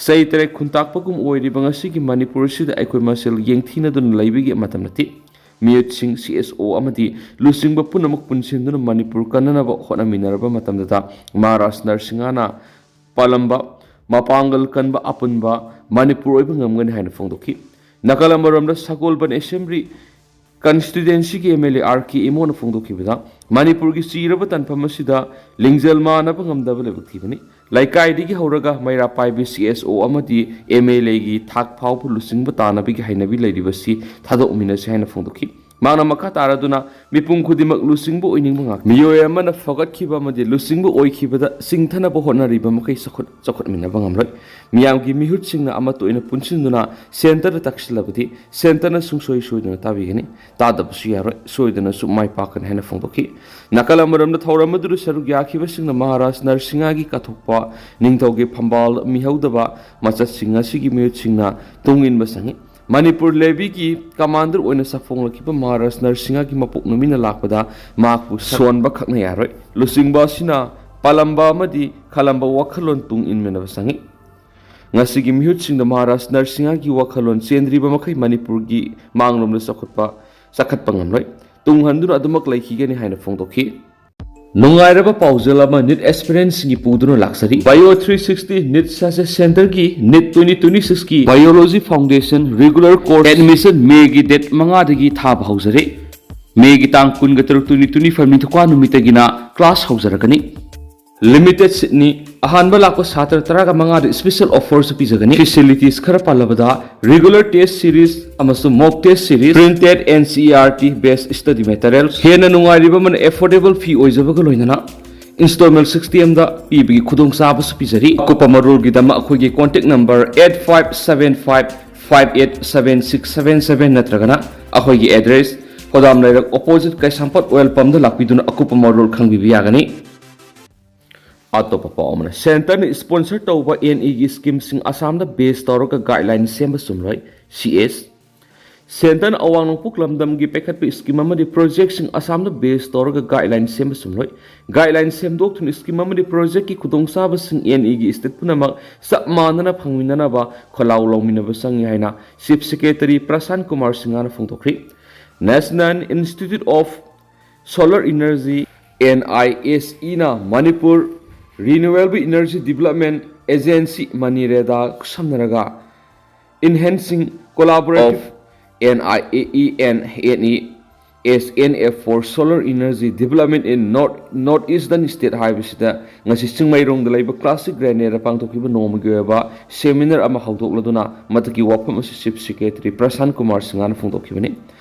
ꯆꯩ ꯇꯔꯦꯠ ꯈꯨꯟꯇꯥꯛꯄꯒꯨꯝ ꯑꯣꯏꯔꯤꯕ ꯉꯁꯤꯒꯤ ꯃꯅꯤꯄꯨꯔ ꯑꯁꯤꯗ ꯑꯩꯈꯣꯏ ꯃꯁꯦꯜ ꯌꯦꯡꯊꯤꯅꯗꯨꯅ ꯂꯩꯕꯒꯤ ꯃꯇꯝ ꯅꯠꯇꯦ꯫ ꯃꯤꯑꯣꯠꯁꯤꯡ, ꯁꯤ ꯑꯦꯁ ꯑꯣ ꯑꯃꯗꯤ ꯂꯨꯆꯤꯡꯕ ꯄꯨꯝꯅꯃꯛ ꯄꯨꯟꯁꯤꯟꯗꯨꯅ ꯃꯅꯤꯄꯨꯔ ꯀꯟꯅꯅꯕ ꯍꯣꯠꯅꯃꯤꯟꯅꯔꯕ ꯃꯇꯝꯗꯇ ꯃꯍꯥꯔꯥꯖ ꯅꯔꯁꯤꯡꯍꯅ ꯄꯥꯜꯂꯝꯕ, ꯃꯄꯥꯡꯒꯜ ꯀꯟꯕ ꯑꯄꯨꯟꯕ ꯃꯅꯤꯄꯨꯔ ꯑꯣꯏꯕ ꯉꯝꯒꯅꯤ ꯍꯥꯏꯅ ꯐꯣꯡꯗꯣꯛꯈꯤ꯫ ꯅꯥꯀꯜ ꯑꯃꯔꯣꯝꯗ ꯁꯒꯣꯜꯕꯟ ꯑꯦꯁꯦꯝꯕ꯭ꯂꯤ ꯀꯟꯁꯇꯤꯇ꯭ꯋꯦꯟꯁꯤꯒꯤ M L A R K ꯏꯃꯣꯅ ꯐꯣꯡꯗꯣꯛꯈꯤꯕꯗ, ꯃꯅꯤꯄꯨꯔꯒꯤ ꯆꯤꯔꯕ ꯇꯥꯟꯐꯝ ꯑꯁꯤꯗ ꯂꯤꯡꯖꯦꯜ ꯃꯥꯟꯅꯕ ꯉꯝꯗꯕ ꯂꯥꯏꯕꯛ ꯊꯤꯕꯅꯤ꯫ ꯂꯩꯀꯥꯏꯗꯒꯤ ꯍꯧꯔꯒ ꯃꯩꯔꯥ ꯄꯥꯏꯕꯤ ꯁꯤ ꯑꯦꯁ ꯑꯣ ꯑꯃꯗꯤ ꯑꯦꯝ ꯑꯦꯜ ꯑꯦꯒꯤ ꯊꯥꯛ ꯐꯥꯎꯕ ꯂꯨꯆꯤꯡꯕ ꯇꯥꯟꯅꯕꯒꯤ ꯍꯩꯅꯕꯤ ꯂꯩꯔꯤꯕꯁꯤ ꯊꯥꯗꯣꯛꯃꯤꯟꯅꯁꯤ ꯍꯥꯏꯅ ꯐꯣꯡꯗꯣꯛꯈꯤ꯫ ꯃꯍꯥꯛꯅ ꯃꯈꯥ ꯇꯥꯔꯗꯨꯅ ꯃꯤꯄꯨꯝ ꯈꯨꯗꯤꯡꯃꯛ ꯂꯨꯆꯤꯡꯕ ꯑꯣꯏꯅꯤꯡꯕ ꯉꯥꯛꯇ꯫ ꯃꯤꯑꯣꯏ ꯑꯃꯅ ꯐꯒꯠꯈꯤꯕ ꯑꯃꯗꯤ ꯂꯨꯆꯤꯡꯕ ꯑꯣꯏꯈꯤꯕꯗ ꯆꯤꯡꯊꯅꯕ ꯍꯣꯠꯅꯔꯤꯕ ꯃꯈꯩ ꯆꯥꯎꯈꯠ-, ꯆꯥꯎꯈꯠꯃꯤꯟꯅꯕ ꯉꯝꯂꯣꯏ꯫ ꯃꯤꯌꯥꯝꯒꯤ ꯃꯤꯍꯨꯠꯁꯤꯡꯅ ꯑꯃꯠꯇ ꯑꯣꯏꯅ ꯄꯨꯟꯁꯤꯟꯗꯨꯅ ꯁꯦꯟꯇꯔꯗ ꯇꯛꯁꯤꯜꯂꯕꯗꯤ ꯁꯦꯟꯇꯔꯅ ꯁꯨꯡꯁꯣꯏ ꯁꯣꯏꯗꯅ ꯇꯥꯕꯤꯒꯅꯤ꯫ ꯇꯥꯗꯕꯁꯨ ꯌꯥꯔꯣꯏ, ꯁꯣꯏꯗꯅꯁꯨ ꯃꯥꯏ ꯄꯥꯛꯀꯅꯤ ꯍꯥꯏꯅ ꯐꯣꯡꯗꯣꯛꯈꯤ꯫ ꯅꯥꯀꯜ ꯑꯃꯔꯣꯝꯗ ꯊꯧꯔꯝ ꯑꯗꯨꯗ ꯁꯔꯨꯛ ꯌꯥꯈꯤꯕꯁꯤꯡꯅ ꯃꯍꯥꯔꯥꯖ ꯅꯔꯁꯤꯡꯍꯒꯤ ꯀꯠꯊꯣꯛꯄ ꯅꯤꯡꯊꯧꯒꯤ ꯐꯝꯕꯥꯜ ꯃꯤꯍꯧꯗꯕ ꯃꯆꯠꯁꯤꯡ ꯑꯁꯤꯒꯤ ꯃꯤꯍꯨꯠꯁꯤꯡꯅ ꯇꯨꯡ ꯏꯟꯕ ꯆꯪꯏ꯫ ꯃꯅꯤꯄꯨꯔ ꯂꯦꯚꯤꯒꯤ ꯀꯃꯥꯟꯗꯔ ꯑꯣꯏꯅ ꯁꯥꯐꯣꯡꯂꯛꯈꯤꯕ ꯃꯍꯥꯔꯥꯖ ꯅꯔꯁꯤꯡꯍꯒꯤ ꯃꯄꯣꯛ ꯅꯨꯃꯤꯠꯅ ꯂꯥꯛꯄꯗ ꯃꯍꯥꯛꯄꯨ ꯁꯣꯟꯕ ꯈꯛꯅ ꯌꯥꯔꯣꯏ꯫ ꯂꯨꯆꯤꯡꯕ ꯑꯁꯤꯅ ꯄꯥꯜꯂꯝꯕ ꯑꯃꯗꯤ ꯈꯜꯂꯝꯕ ꯋꯥꯈꯜꯂꯣꯟ ꯇꯨꯡ ꯏꯟꯃꯤꯟꯅꯕ ꯆꯪꯏ꯫ ꯉꯁꯤꯒꯤ ꯃꯤꯍꯨꯠꯁꯤꯡꯗ ꯃꯍꯥꯔꯥꯖ ꯅꯔꯁꯤꯡꯍꯒꯤ ꯋꯥꯈꯜꯂꯣꯟ ꯆꯦꯟꯗ꯭ꯔꯤꯕ ꯃꯈꯩ ꯃꯅꯤꯄꯨꯔꯒꯤ ꯃꯥꯡꯂꯣꯝꯗ ꯆꯥꯎꯈꯠꯄ, ꯆꯥꯈꯠꯄ ꯉꯝꯂꯣꯏ꯫ ꯇꯨꯡ ꯍꯟꯗꯨꯅ ꯑꯗꯨꯃꯛ ꯂꯩꯈꯤꯒꯅꯤ ꯍꯥꯏꯅ ꯐꯣꯡꯗꯣꯛꯈꯤ꯫ ꯅꯨꯡꯉꯥꯏꯔꯕ ꯄꯥꯎꯖꯦꯜ ꯑꯃ ꯅꯤꯠ ꯑꯦꯁꯄꯤꯔꯦꯟꯠꯁꯤꯡꯒꯤ ꯄꯨꯗꯨꯅ ꯂꯥꯛꯆꯔꯤ꯫ Bio three sixty NEET success ꯁꯦꯟꯇꯔꯒꯤ ꯅꯤꯠ ꯇ꯭ꯋꯦꯟꯇꯤ ꯇ꯭ꯋꯦꯟꯇꯤ ꯁꯤꯛꯁꯀꯤ biology foundation regular course admission ꯃꯦꯒꯤ ꯗꯦꯠ ꯃꯉꯥꯗꯒꯤ ꯊꯥꯕ ꯍꯧꯖꯔꯦ꯫ ꯃꯦꯒꯤ ꯇꯥꯡ ꯀꯨꯟꯒ ꯇꯔꯨꯛ, ꯇ꯭ꯋꯦꯟꯇꯤ ꯇ꯭ꯋꯦꯟꯇꯤ ꯐꯥꯏꯚ, ꯅꯤꯡꯊꯧꯀꯥ ꯅꯨꯃꯤꯠꯇꯒꯤꯅ ꯀ꯭ꯂꯥꯁ ꯍꯧꯖꯔꯛꯀꯅꯤ꯫ ꯂꯤꯃꯤꯇꯦꯗ ꯁꯤꯠꯅꯤ꯫ ꯑꯍꯥꯟꯕ ꯂꯥꯛꯄ ꯁꯥꯇ꯭ꯔ ꯇꯔꯥꯒ ꯃꯉꯥꯗ ꯁ꯭ꯄꯦꯁꯦꯜ ꯑꯣꯐꯔꯁꯨ ꯄꯤꯖꯒꯅꯤ꯫ ꯐꯦꯁꯤꯂꯤꯇꯤꯁ ꯈꯔ ꯄꯜꯂꯕꯗ, ꯔꯤꯒꯨꯂꯔ ꯇꯦꯁ ꯁꯤꯔꯤꯁ ꯑꯃꯁꯨꯡ mock test series, printed N C E R T based study materials, ꯍꯦꯟꯅ ꯅꯨꯡꯉꯥꯏꯔꯤꯕ ꯑꯃꯅ ꯑꯦꯐꯣꯔꯗꯦꯕꯜ ꯐꯤ ꯑꯣꯏꯖꯕꯒ ꯂꯣꯏꯅꯅ ꯏꯟꯁꯇꯣꯜꯃꯦꯟ ꯁꯤꯛꯁꯇꯤ ꯑꯃꯗ ꯄꯤꯕꯒꯤ ꯈꯨꯗꯣꯡꯆꯥꯕꯁꯨ ꯄꯤꯖꯔꯤ꯫ ꯑꯀꯨꯞꯄ ꯃꯔꯣꯜꯒꯤꯗꯃꯛ ꯑꯩꯈꯣꯏꯒꯤ contact number eight five seven five five eight seven six seven seven ꯅꯠꯇ꯭ꯔꯒꯅ ꯑꯩꯈꯣꯏꯒꯤ ꯑꯦꯗ꯭ꯔꯦꯁ, ꯍꯣꯗꯥꯝ ꯂꯩꯔꯛ ꯑꯣꯄꯣꯖꯤꯠ ꯀꯩꯁꯥꯝꯄꯥꯠ ꯑꯣꯏꯜ ꯄꯝꯗ ꯂꯥꯛꯄꯤꯗꯨꯅ ꯑꯀꯨꯞꯄ ꯃꯔꯣꯜ ꯈꯪꯕꯤꯕ ꯌꯥꯒꯅꯤ꯫ ꯑꯇꯣꯞꯄ ꯄꯥꯎ ꯑꯃꯅ, ꯁꯦꯟꯇꯔꯅ ꯁ꯭ꯄꯣꯟꯁꯔ ꯇꯧꯕ ꯑꯦꯟ ꯏꯒꯤ ꯁ꯭ꯀꯤꯝꯁꯤꯡ ꯑꯁꯥꯝꯗ ꯕꯦꯁ ꯇꯧꯔꯒ ꯒꯥꯏꯗꯂꯥꯏꯟ ꯁꯦꯝꯕ ꯆꯨꯝꯂꯣꯏ, ꯁꯤ ꯑꯦꯁ꯫ ꯁꯦꯟꯇꯔꯅ ꯑꯋꯥꯡ ꯅꯣꯡꯄꯣꯛ ꯂꯝꯗꯝꯒꯤ ꯄꯥꯏꯈꯠꯄ ꯁ꯭ꯀꯤꯝ ꯑꯃꯗꯤ ꯄ꯭ꯔꯣꯖꯦꯛꯁꯤꯡ ꯑꯁꯥꯝꯗ ꯕꯦꯁ ꯇꯧꯔꯒ ꯒꯥꯏꯗꯂꯥꯏꯟ ꯁꯦꯝꯕ ꯆꯨꯝꯂꯣꯏ꯫ ꯒꯥꯏꯗꯂꯥꯏꯟ ꯁꯦꯝꯗꯣꯛꯇꯨꯅ ꯁ꯭ꯀꯤꯝ ꯑꯃꯗꯤ ꯄ꯭ꯔꯣꯖꯦꯛꯀꯤ ꯈꯨꯗꯣꯡꯆꯥꯕꯁꯤꯡ ꯑꯦꯟ ꯏꯒꯤ ꯁ꯭ꯇꯦꯠ ꯄꯨꯝꯅꯃꯛ ꯆꯞ ꯃꯥꯟꯅꯅ ꯐꯪꯃꯤꯟꯅꯅꯕ ꯈꯣꯜꯂꯥꯎ ꯂꯧꯃꯤꯟꯅꯕ ꯆꯪꯏ ꯍꯥꯏꯅ ꯆꯤꯐ ꯁꯦꯀ꯭ꯔꯦꯇꯔꯤ ꯄ꯭ꯔꯁꯥꯟ ꯀꯨꯃꯥꯔ ꯁꯤꯡꯍꯅ ꯐꯣꯡꯗꯣꯛꯈ꯭ꯔꯤ꯫ National Institute of Solar Energy, N I S E ꯅ Manipur Renewable Energy Development Agency, ꯃꯅꯤꯔꯦꯗꯥ ꯈꯨꯠꯁꯝꯅꯔꯒ Enhancing Collaborative N I A E and N E S N F for Solar Energy Development in North, North Eastern State ꯍꯥꯏꯕꯁꯤꯗ ꯉꯁꯤ ꯆꯤꯡꯃꯩꯔꯣꯡꯗ ꯂꯩꯕ classic grenade ꯄꯥꯡꯊꯣꯛꯈꯤꯕ ꯅꯣꯡꯃꯒꯤ ꯑꯣꯏꯕ seminar ꯑꯃ ꯍꯧꯗꯣꯛꯂꯗꯨꯅ ꯃꯗꯨꯒꯤ ꯋꯥꯐꯝ ꯑꯁꯤ ꯆꯤꯐ ꯁꯦꯀ꯭ꯔꯦꯇꯔꯤ ꯄ꯭ꯔꯁꯥꯟ ꯀꯨꯃꯥꯔ ꯁꯤꯡꯍꯅ ꯐꯣꯡꯗꯣꯛꯈꯤꯕꯅꯤ꯫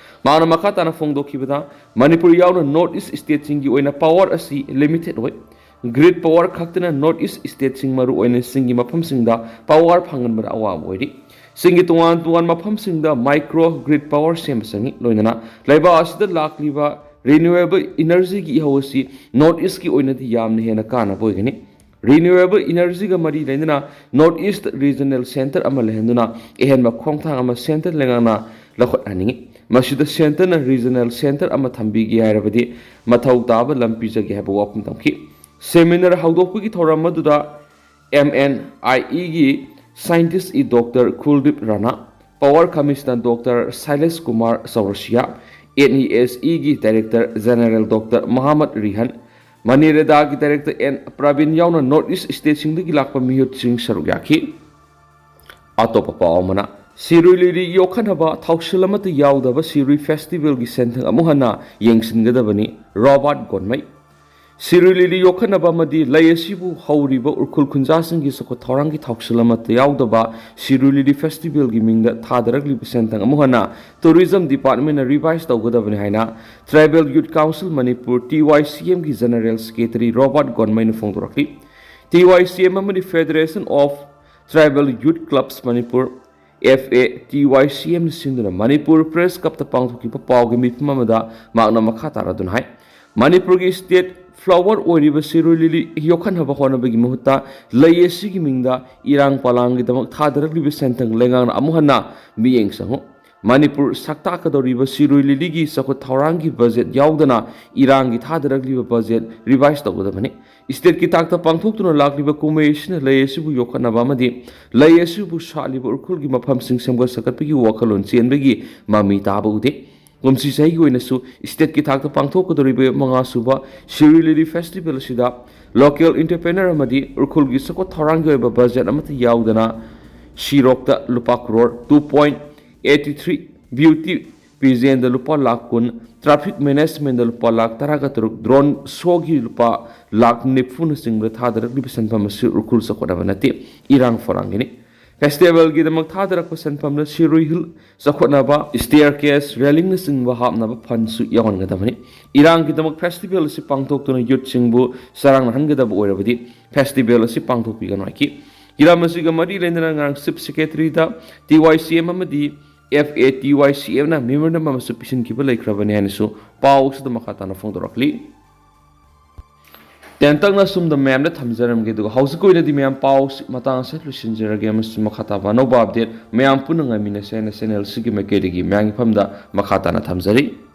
ꯃꯍꯥꯛꯅ ꯃꯈꯥ ꯇꯥꯅ ꯐꯣꯡꯗꯣꯛꯈꯤꯕꯗ, ꯃꯅꯤꯄꯨꯔ ꯌꯥꯎꯅ ꯅꯣꯔꯠ ꯏꯁ ꯁ꯭ꯇꯦꯠꯁꯤꯡꯒꯤ ꯑꯣꯏꯅ ꯄꯥꯋꯔ ꯑꯁꯤ ꯂꯤꯃꯤꯇꯦꯗ ꯑꯣꯏ꯫ ꯒ꯭ꯔꯤꯗ ꯄꯥꯋꯔ ꯈꯛꯇꯅ ꯅꯣꯔꯠ ꯏꯁ ꯁ꯭ꯇꯦꯠꯁꯤꯡ, ꯃꯔꯨꯑꯣꯏꯅ ꯆꯤꯡꯒꯤ ꯃꯐꯝꯁꯤꯡꯗ ꯄꯥꯋꯔ ꯐꯪꯍꯟꯕꯗ ꯑꯋꯥꯕ ꯑꯣꯏꯔꯤ꯫ ꯆꯤꯡꯒꯤ ꯇꯣꯉꯥꯟ ꯇꯣꯉꯥꯟꯕ ꯃꯐꯝꯁꯤꯡꯗ ꯃꯥꯏꯀ꯭ꯔꯣ ꯒ꯭ꯔꯤꯗ ꯄꯥꯋꯔ ꯁꯦꯝꯕ ꯆꯪꯏ꯫ ꯂꯣꯏꯅꯅ ꯂꯩꯕꯥꯛ ꯑꯁꯤꯗ ꯂꯥꯛꯂꯤꯕ ꯔꯤꯅ꯭ꯌꯨꯑꯦꯕꯜ ꯏꯅꯔꯖꯤꯒꯤ ꯏꯍꯧ ꯑꯁꯤ ꯅꯣꯔꯠ ꯏꯁꯀꯤ ꯑꯣꯏꯅꯗꯤ ꯌꯥꯝꯅ ꯍꯦꯟꯅ ꯀꯥꯟꯅꯕ ꯑꯣꯏꯒꯅꯤ꯫ ꯔꯤꯅ꯭ꯌꯨꯑꯦꯕꯜ ꯏꯅꯔꯖꯤꯒ ꯃꯔꯤ ꯂꯩꯅꯅ ꯅꯣꯔꯠ ꯏꯁ ꯔꯤꯖꯅꯦꯜ ꯁꯦꯟꯇꯔ ꯑꯃ ꯂꯩꯍꯟꯗꯨꯅ ꯑꯍꯦꯟꯕ ꯈꯣꯡꯊꯥꯡ ꯑꯃ ꯁꯦꯟꯇꯔ ꯂꯩꯉꯥꯛꯅ ꯂꯧꯈꯠꯍꯟꯅꯤꯡꯏ꯫ ꯃꯁꯤꯗ ꯁꯦꯟꯇꯔꯅ ꯔꯤꯖꯅꯦꯜ ꯁꯦꯟꯇꯔ ꯑꯃ ꯊꯝꯕꯤꯒꯦ ꯍꯥꯏꯔꯕꯗꯤ ꯃꯊꯧ ꯇꯥꯕ ꯂꯝ ꯄꯤꯖꯒꯦ ꯍꯥꯏꯕ ꯋꯥꯐꯝ ꯊꯝꯈꯤ꯫ ꯁꯦꯃꯤꯅꯥꯔ ꯍꯧꯗꯣꯛꯄꯒꯤ ꯊꯧꯔꯝ ꯑꯗꯨꯗ ꯑꯦꯝ ꯑꯦꯟ ꯑꯥꯏ ꯏꯒꯤ scientist E doctor Kuldeep Rana, power commissioner doctor Shailesh Kumar Chaurasia, N E S ꯏꯒꯤ director general doctor Mohammad Rihan, ꯃꯅꯤꯔꯦꯗꯥꯒꯤ ꯗꯥꯏꯔꯦꯛꯇꯔ ꯑꯦꯟ ꯄ꯭ꯔꯕꯤꯟ ꯌꯥꯎꯅ ꯅꯣꯔꯠ ꯏꯁ ꯁ꯭ꯇꯦꯠꯁꯤꯡꯗꯒꯤ ꯂꯥꯛꯄ ꯃꯤꯍꯨꯠꯁꯤꯡ ꯁꯔꯨꯛ ꯌꯥꯈꯤ꯫ ꯑꯇꯣꯞꯄ ꯄꯥꯎ ꯑꯃꯅ, ꯁꯤꯔꯨꯏ ꯂꯤꯂꯤ ꯌꯣꯛꯈꯠꯅꯕ ꯊꯧꯁꯤꯜ ꯑꯃꯠꯇ ꯌꯥꯎꯗꯕ ꯁꯤꯔꯨꯏ ꯐꯦꯁꯇꯤꯚꯦꯜꯒꯤ ꯁꯦꯟꯊꯪ ꯑꯃꯨꯛ ꯍꯟꯅ ꯌꯦꯡꯁꯤꯟꯒꯗꯕꯅꯤ, ꯔꯣꯕꯥꯔꯠ ꯒꯣꯟꯃꯩ꯫ ꯁꯤꯔꯨꯏ ꯂꯤꯂꯤ ꯌꯣꯛꯈꯠꯅꯕ ꯑꯃꯗꯤ ꯂꯩ ꯑꯁꯤꯕꯨ ꯍꯧꯔꯤꯕ ꯎꯔꯈꯨꯜ ꯈꯨꯟꯖꯥꯁꯤꯡꯒꯤ ꯆꯥꯎꯈꯠ ꯊꯧꯔꯥꯡꯒꯤ ꯊꯧꯁꯤꯜ ꯑꯃꯠꯇ ꯌꯥꯎꯗꯕ ꯁꯤꯔꯨꯏ ꯂꯤꯂꯤ ꯐꯦꯁꯇꯤꯚꯦꯜꯒꯤ ꯃꯤꯡꯗ ꯊꯥꯗꯔꯛꯂꯤꯕ ꯁꯦꯟꯊꯪ ꯑꯃꯨꯛ ꯍꯟꯅ ꯇꯨꯔꯤꯖꯝ ꯗꯤꯄꯥꯔꯠꯃꯦꯟꯅ ꯔꯤꯚꯥꯏꯁ ꯇꯧꯒꯗꯕꯅꯤ ꯍꯥꯏꯅ tribal youth council Manipur, T Y C ꯑꯦꯝꯒꯤ ꯖꯦꯅꯔꯦꯜ ꯁꯦꯀ꯭ꯔꯦꯇꯔꯤ ꯔꯣꯕꯥꯔꯠ ꯒꯣꯟꯃꯩꯅ ꯐꯣꯡꯗꯣꯔꯛꯂꯤ꯫ ꯇꯤ ꯋꯥꯏ ꯁꯤ ꯑꯦꯝ ꯑꯃꯗꯤ federation of tribal youth clubs Manipur, F A T Y C ꯑꯦꯝꯅ ꯁꯤꯟꯗꯨꯅ ꯃꯅꯤꯄꯨꯔ ꯄ꯭ꯔꯦꯁ ꯀ꯭ꯂꯕꯇ ꯄꯥꯡꯊꯣꯛꯈꯤꯕ ꯄꯥꯎꯒꯤ ꯃꯤꯐꯝ ꯑꯃꯗ ꯃꯍꯥꯛꯅ ꯃꯈꯥ ꯇꯥꯔꯗꯨꯅ ꯍꯥꯏ, ꯃꯅꯤꯄꯨꯔꯒꯤ ꯁ꯭ꯇꯦꯠ ꯐ꯭ꯂꯥꯋꯔ ꯑꯣꯏꯔꯤꯕ ꯁꯤꯔꯨꯏ ꯂꯤꯂꯤ ꯌꯣꯛꯈꯠꯅꯕ ꯍꯣꯠꯅꯕꯒꯤ ꯃꯍꯨꯠꯇ ꯂꯩ ꯑꯁꯤꯒꯤ ꯃꯤꯡꯗ ꯏꯔꯥꯡ ꯄꯂꯥꯡꯒꯤꯗꯃꯛ ꯊꯥꯗꯔꯛꯂꯤꯕ ꯁꯦꯟꯊꯪ ꯂꯩꯉꯥꯛꯅ ꯑꯃꯨꯛ ꯍꯟꯅ ꯃꯤꯠꯌꯦꯡ ꯆꯪꯉꯨ꯫ ꯃꯅꯤꯄꯨꯔ ꯁꯛꯇꯥꯛꯀꯗꯧꯔꯤꯕ ꯁꯤꯔꯣꯏ ꯂꯤꯂꯤꯒꯤ ꯆꯥꯎꯈꯠ ꯊꯧꯔꯥꯡꯒꯤ ꯕꯖꯦꯠ ꯌꯥꯎꯗꯅ ꯏꯔꯥꯡꯒꯤ ꯊꯥꯗꯔꯛꯂꯤꯕ ꯕꯖꯦꯠ ꯔꯤꯚꯥꯏꯁ ꯇꯧꯒꯗꯕꯅꯤ꯫ ꯏꯁꯇꯦꯠꯀꯤ ꯊꯥꯛꯇ ꯄꯥꯡꯊꯣꯛꯇꯨꯅ ꯂꯥꯛꯂꯤꯕ ꯀꯨꯝꯍꯩ ꯑꯁꯤꯅ ꯂꯩ ꯑꯁꯤꯕꯨ ꯌꯣꯛꯈꯠꯅꯕ ꯑꯃꯗꯤ ꯂꯩ ꯑꯁꯤꯕꯨ ꯁꯥꯠꯂꯤꯕ ꯎꯔꯈꯨꯜꯒꯤ ꯃꯐꯝꯁꯤꯡ ꯁꯦꯝꯒꯠ ꯁꯥꯒꯠꯄꯒꯤ ꯋꯥꯈꯜꯂꯣꯟ ꯆꯦꯟꯕꯒꯤ ꯃꯃꯤ ꯇꯥꯕ ꯎꯗꯦ꯫ ꯀꯨꯝꯁꯤ ꯆꯍꯤꯒꯤ ꯑꯣꯏꯅꯁꯨ ꯏꯁꯇꯦꯠꯀꯤ ꯊꯥꯛꯇ ꯄꯥꯡꯊꯣꯛꯀꯗꯧꯔꯤꯕ ꯃꯉꯥ ꯁꯨꯕ ꯁꯤꯔꯣꯏ ꯂꯤꯂꯤ ꯐꯦꯁꯇꯤꯚꯦꯜ ꯑꯁꯤꯗ ꯂꯣꯀꯦꯜ ꯏꯟꯇꯔꯄ꯭ꯔꯦꯅꯔ ꯑꯃꯗꯤ ꯎꯔꯈꯨꯜꯒꯤ ꯆꯥꯎꯈꯠ ꯊꯧꯔꯥꯡꯒꯤ ꯑꯣꯏꯕ ꯕꯖꯦꯠ ꯑꯃꯠꯇ ꯌꯥꯎꯗꯅ ꯁꯤꯔꯣꯛꯇ ꯂꯨꯄꯥ crore two point eighty three, beauty ꯄꯤꯖꯦꯟꯗ ꯂꯨꯄꯥ ꯂꯥꯈ ꯀꯨꯟ, ꯇ꯭ꯔꯥꯐꯤꯛ ꯃꯦꯅꯦꯖꯃꯦꯟꯗ ꯂꯨꯄꯥ ꯂꯥꯈ ꯇꯔꯥꯒ ꯇꯔꯨꯛ, ꯗ꯭ꯔꯣꯟ ꯁꯣꯒꯤ ꯂꯨꯄꯥ ꯂꯥꯈ ꯅꯤꯐꯨꯅꯆꯤꯡꯕ ꯊꯥꯗꯔꯛꯂꯤꯕ ꯁꯦꯟꯐꯝ ꯑꯁꯤ ꯎꯔꯈꯨꯜ ꯆꯥꯎꯈꯠꯅꯕ ꯅꯠꯇꯦ, ꯏꯔꯥꯡ ꯐꯣꯔꯥꯡꯒꯤꯅꯤ꯫ ꯐꯦꯁꯇꯤꯚꯦꯜꯒꯤꯗꯃꯛ ꯊꯥꯗꯔꯛꯄ ꯁꯦꯟꯐꯝꯗ ꯁꯤꯔꯣꯏ ꯍꯤꯜ ꯆꯥꯎꯈꯠꯅꯕ, ꯁ꯭ꯇꯦꯌꯔ ꯀꯦꯁ, ꯔꯦꯂꯤꯡꯅꯆꯤꯡꯕ ꯍꯥꯞꯅꯕ ꯐꯟꯁꯨ ꯌꯥꯎꯍꯟꯒꯗꯕꯅꯤ꯫ ꯏꯔꯥꯡꯒꯤꯗꯃꯛ ꯐꯦꯁꯇꯤꯚꯦꯜ ꯑꯁꯤ ꯄꯥꯡꯊꯣꯛꯇꯨꯅ ꯌꯨꯠꯁꯤꯡꯕꯨ ꯆꯔꯥꯡꯅꯍꯟꯒꯗꯕ ꯑꯣꯏꯔꯕꯗꯤ ꯐꯦꯁꯇꯤꯚꯦꯜ ꯑꯁꯤ ꯄꯥꯡꯊꯣꯛꯄꯤꯒꯅꯨ ꯍꯥꯏꯈꯤ꯫ ꯍꯤꯔꯝ ꯑꯁꯤꯒ ꯃꯔꯤ ꯂꯩꯅꯅ ꯉꯔꯥꯡ chief ꯁꯦꯀ꯭ꯔꯦꯇꯔꯤꯗ T Y C M ꯑꯃꯗꯤ F A T Y C ꯑꯦꯝꯅ memorandum ꯑꯃꯁꯨ ꯄꯤꯁꯤꯟꯈꯤꯕ ꯂꯩꯈ꯭ꯔꯕꯅꯤ ꯍꯥꯏꯅꯁꯨ ꯄꯥꯎ ꯑꯁꯤꯗ ꯃꯈꯥ ꯇꯥꯅ ꯐꯣꯡꯗꯣꯔꯛꯂꯤ꯫ ꯇꯦꯟꯇꯛꯅ ꯑꯁꯨꯝꯗ ꯃꯌꯥꯝꯗ ꯊꯝꯖꯔꯝꯒꯦ, ꯑꯗꯨꯒ ꯍꯧꯖꯤꯛꯀꯤ ꯑꯣꯏꯅꯗꯤ ꯃꯌꯥꯝ ꯄꯥꯎ ꯑꯁꯤ ꯃꯇꯥꯡ ꯑꯁꯤꯗ ꯂꯣꯏꯁꯤꯟꯖꯔꯒꯦ ꯑꯃꯁꯨꯡ ꯃꯈꯥ ꯇꯥꯕ ꯑꯅꯧꯕ ꯑꯞꯗꯦꯠ ꯃꯌꯥꯝ ꯄꯨꯟꯅ ꯉꯥꯏꯃꯤꯟꯅꯁꯦ ꯍꯥꯏꯅ ꯆꯦꯅꯦꯜ ꯑꯁꯤꯒꯤ ꯃꯥꯏꯀꯩꯗꯒꯤ ꯃꯌꯥꯝꯒꯤ ꯃꯐꯝꯗ ꯃꯈꯥ ꯇꯥꯅ ꯊꯝꯖꯔꯤ꯫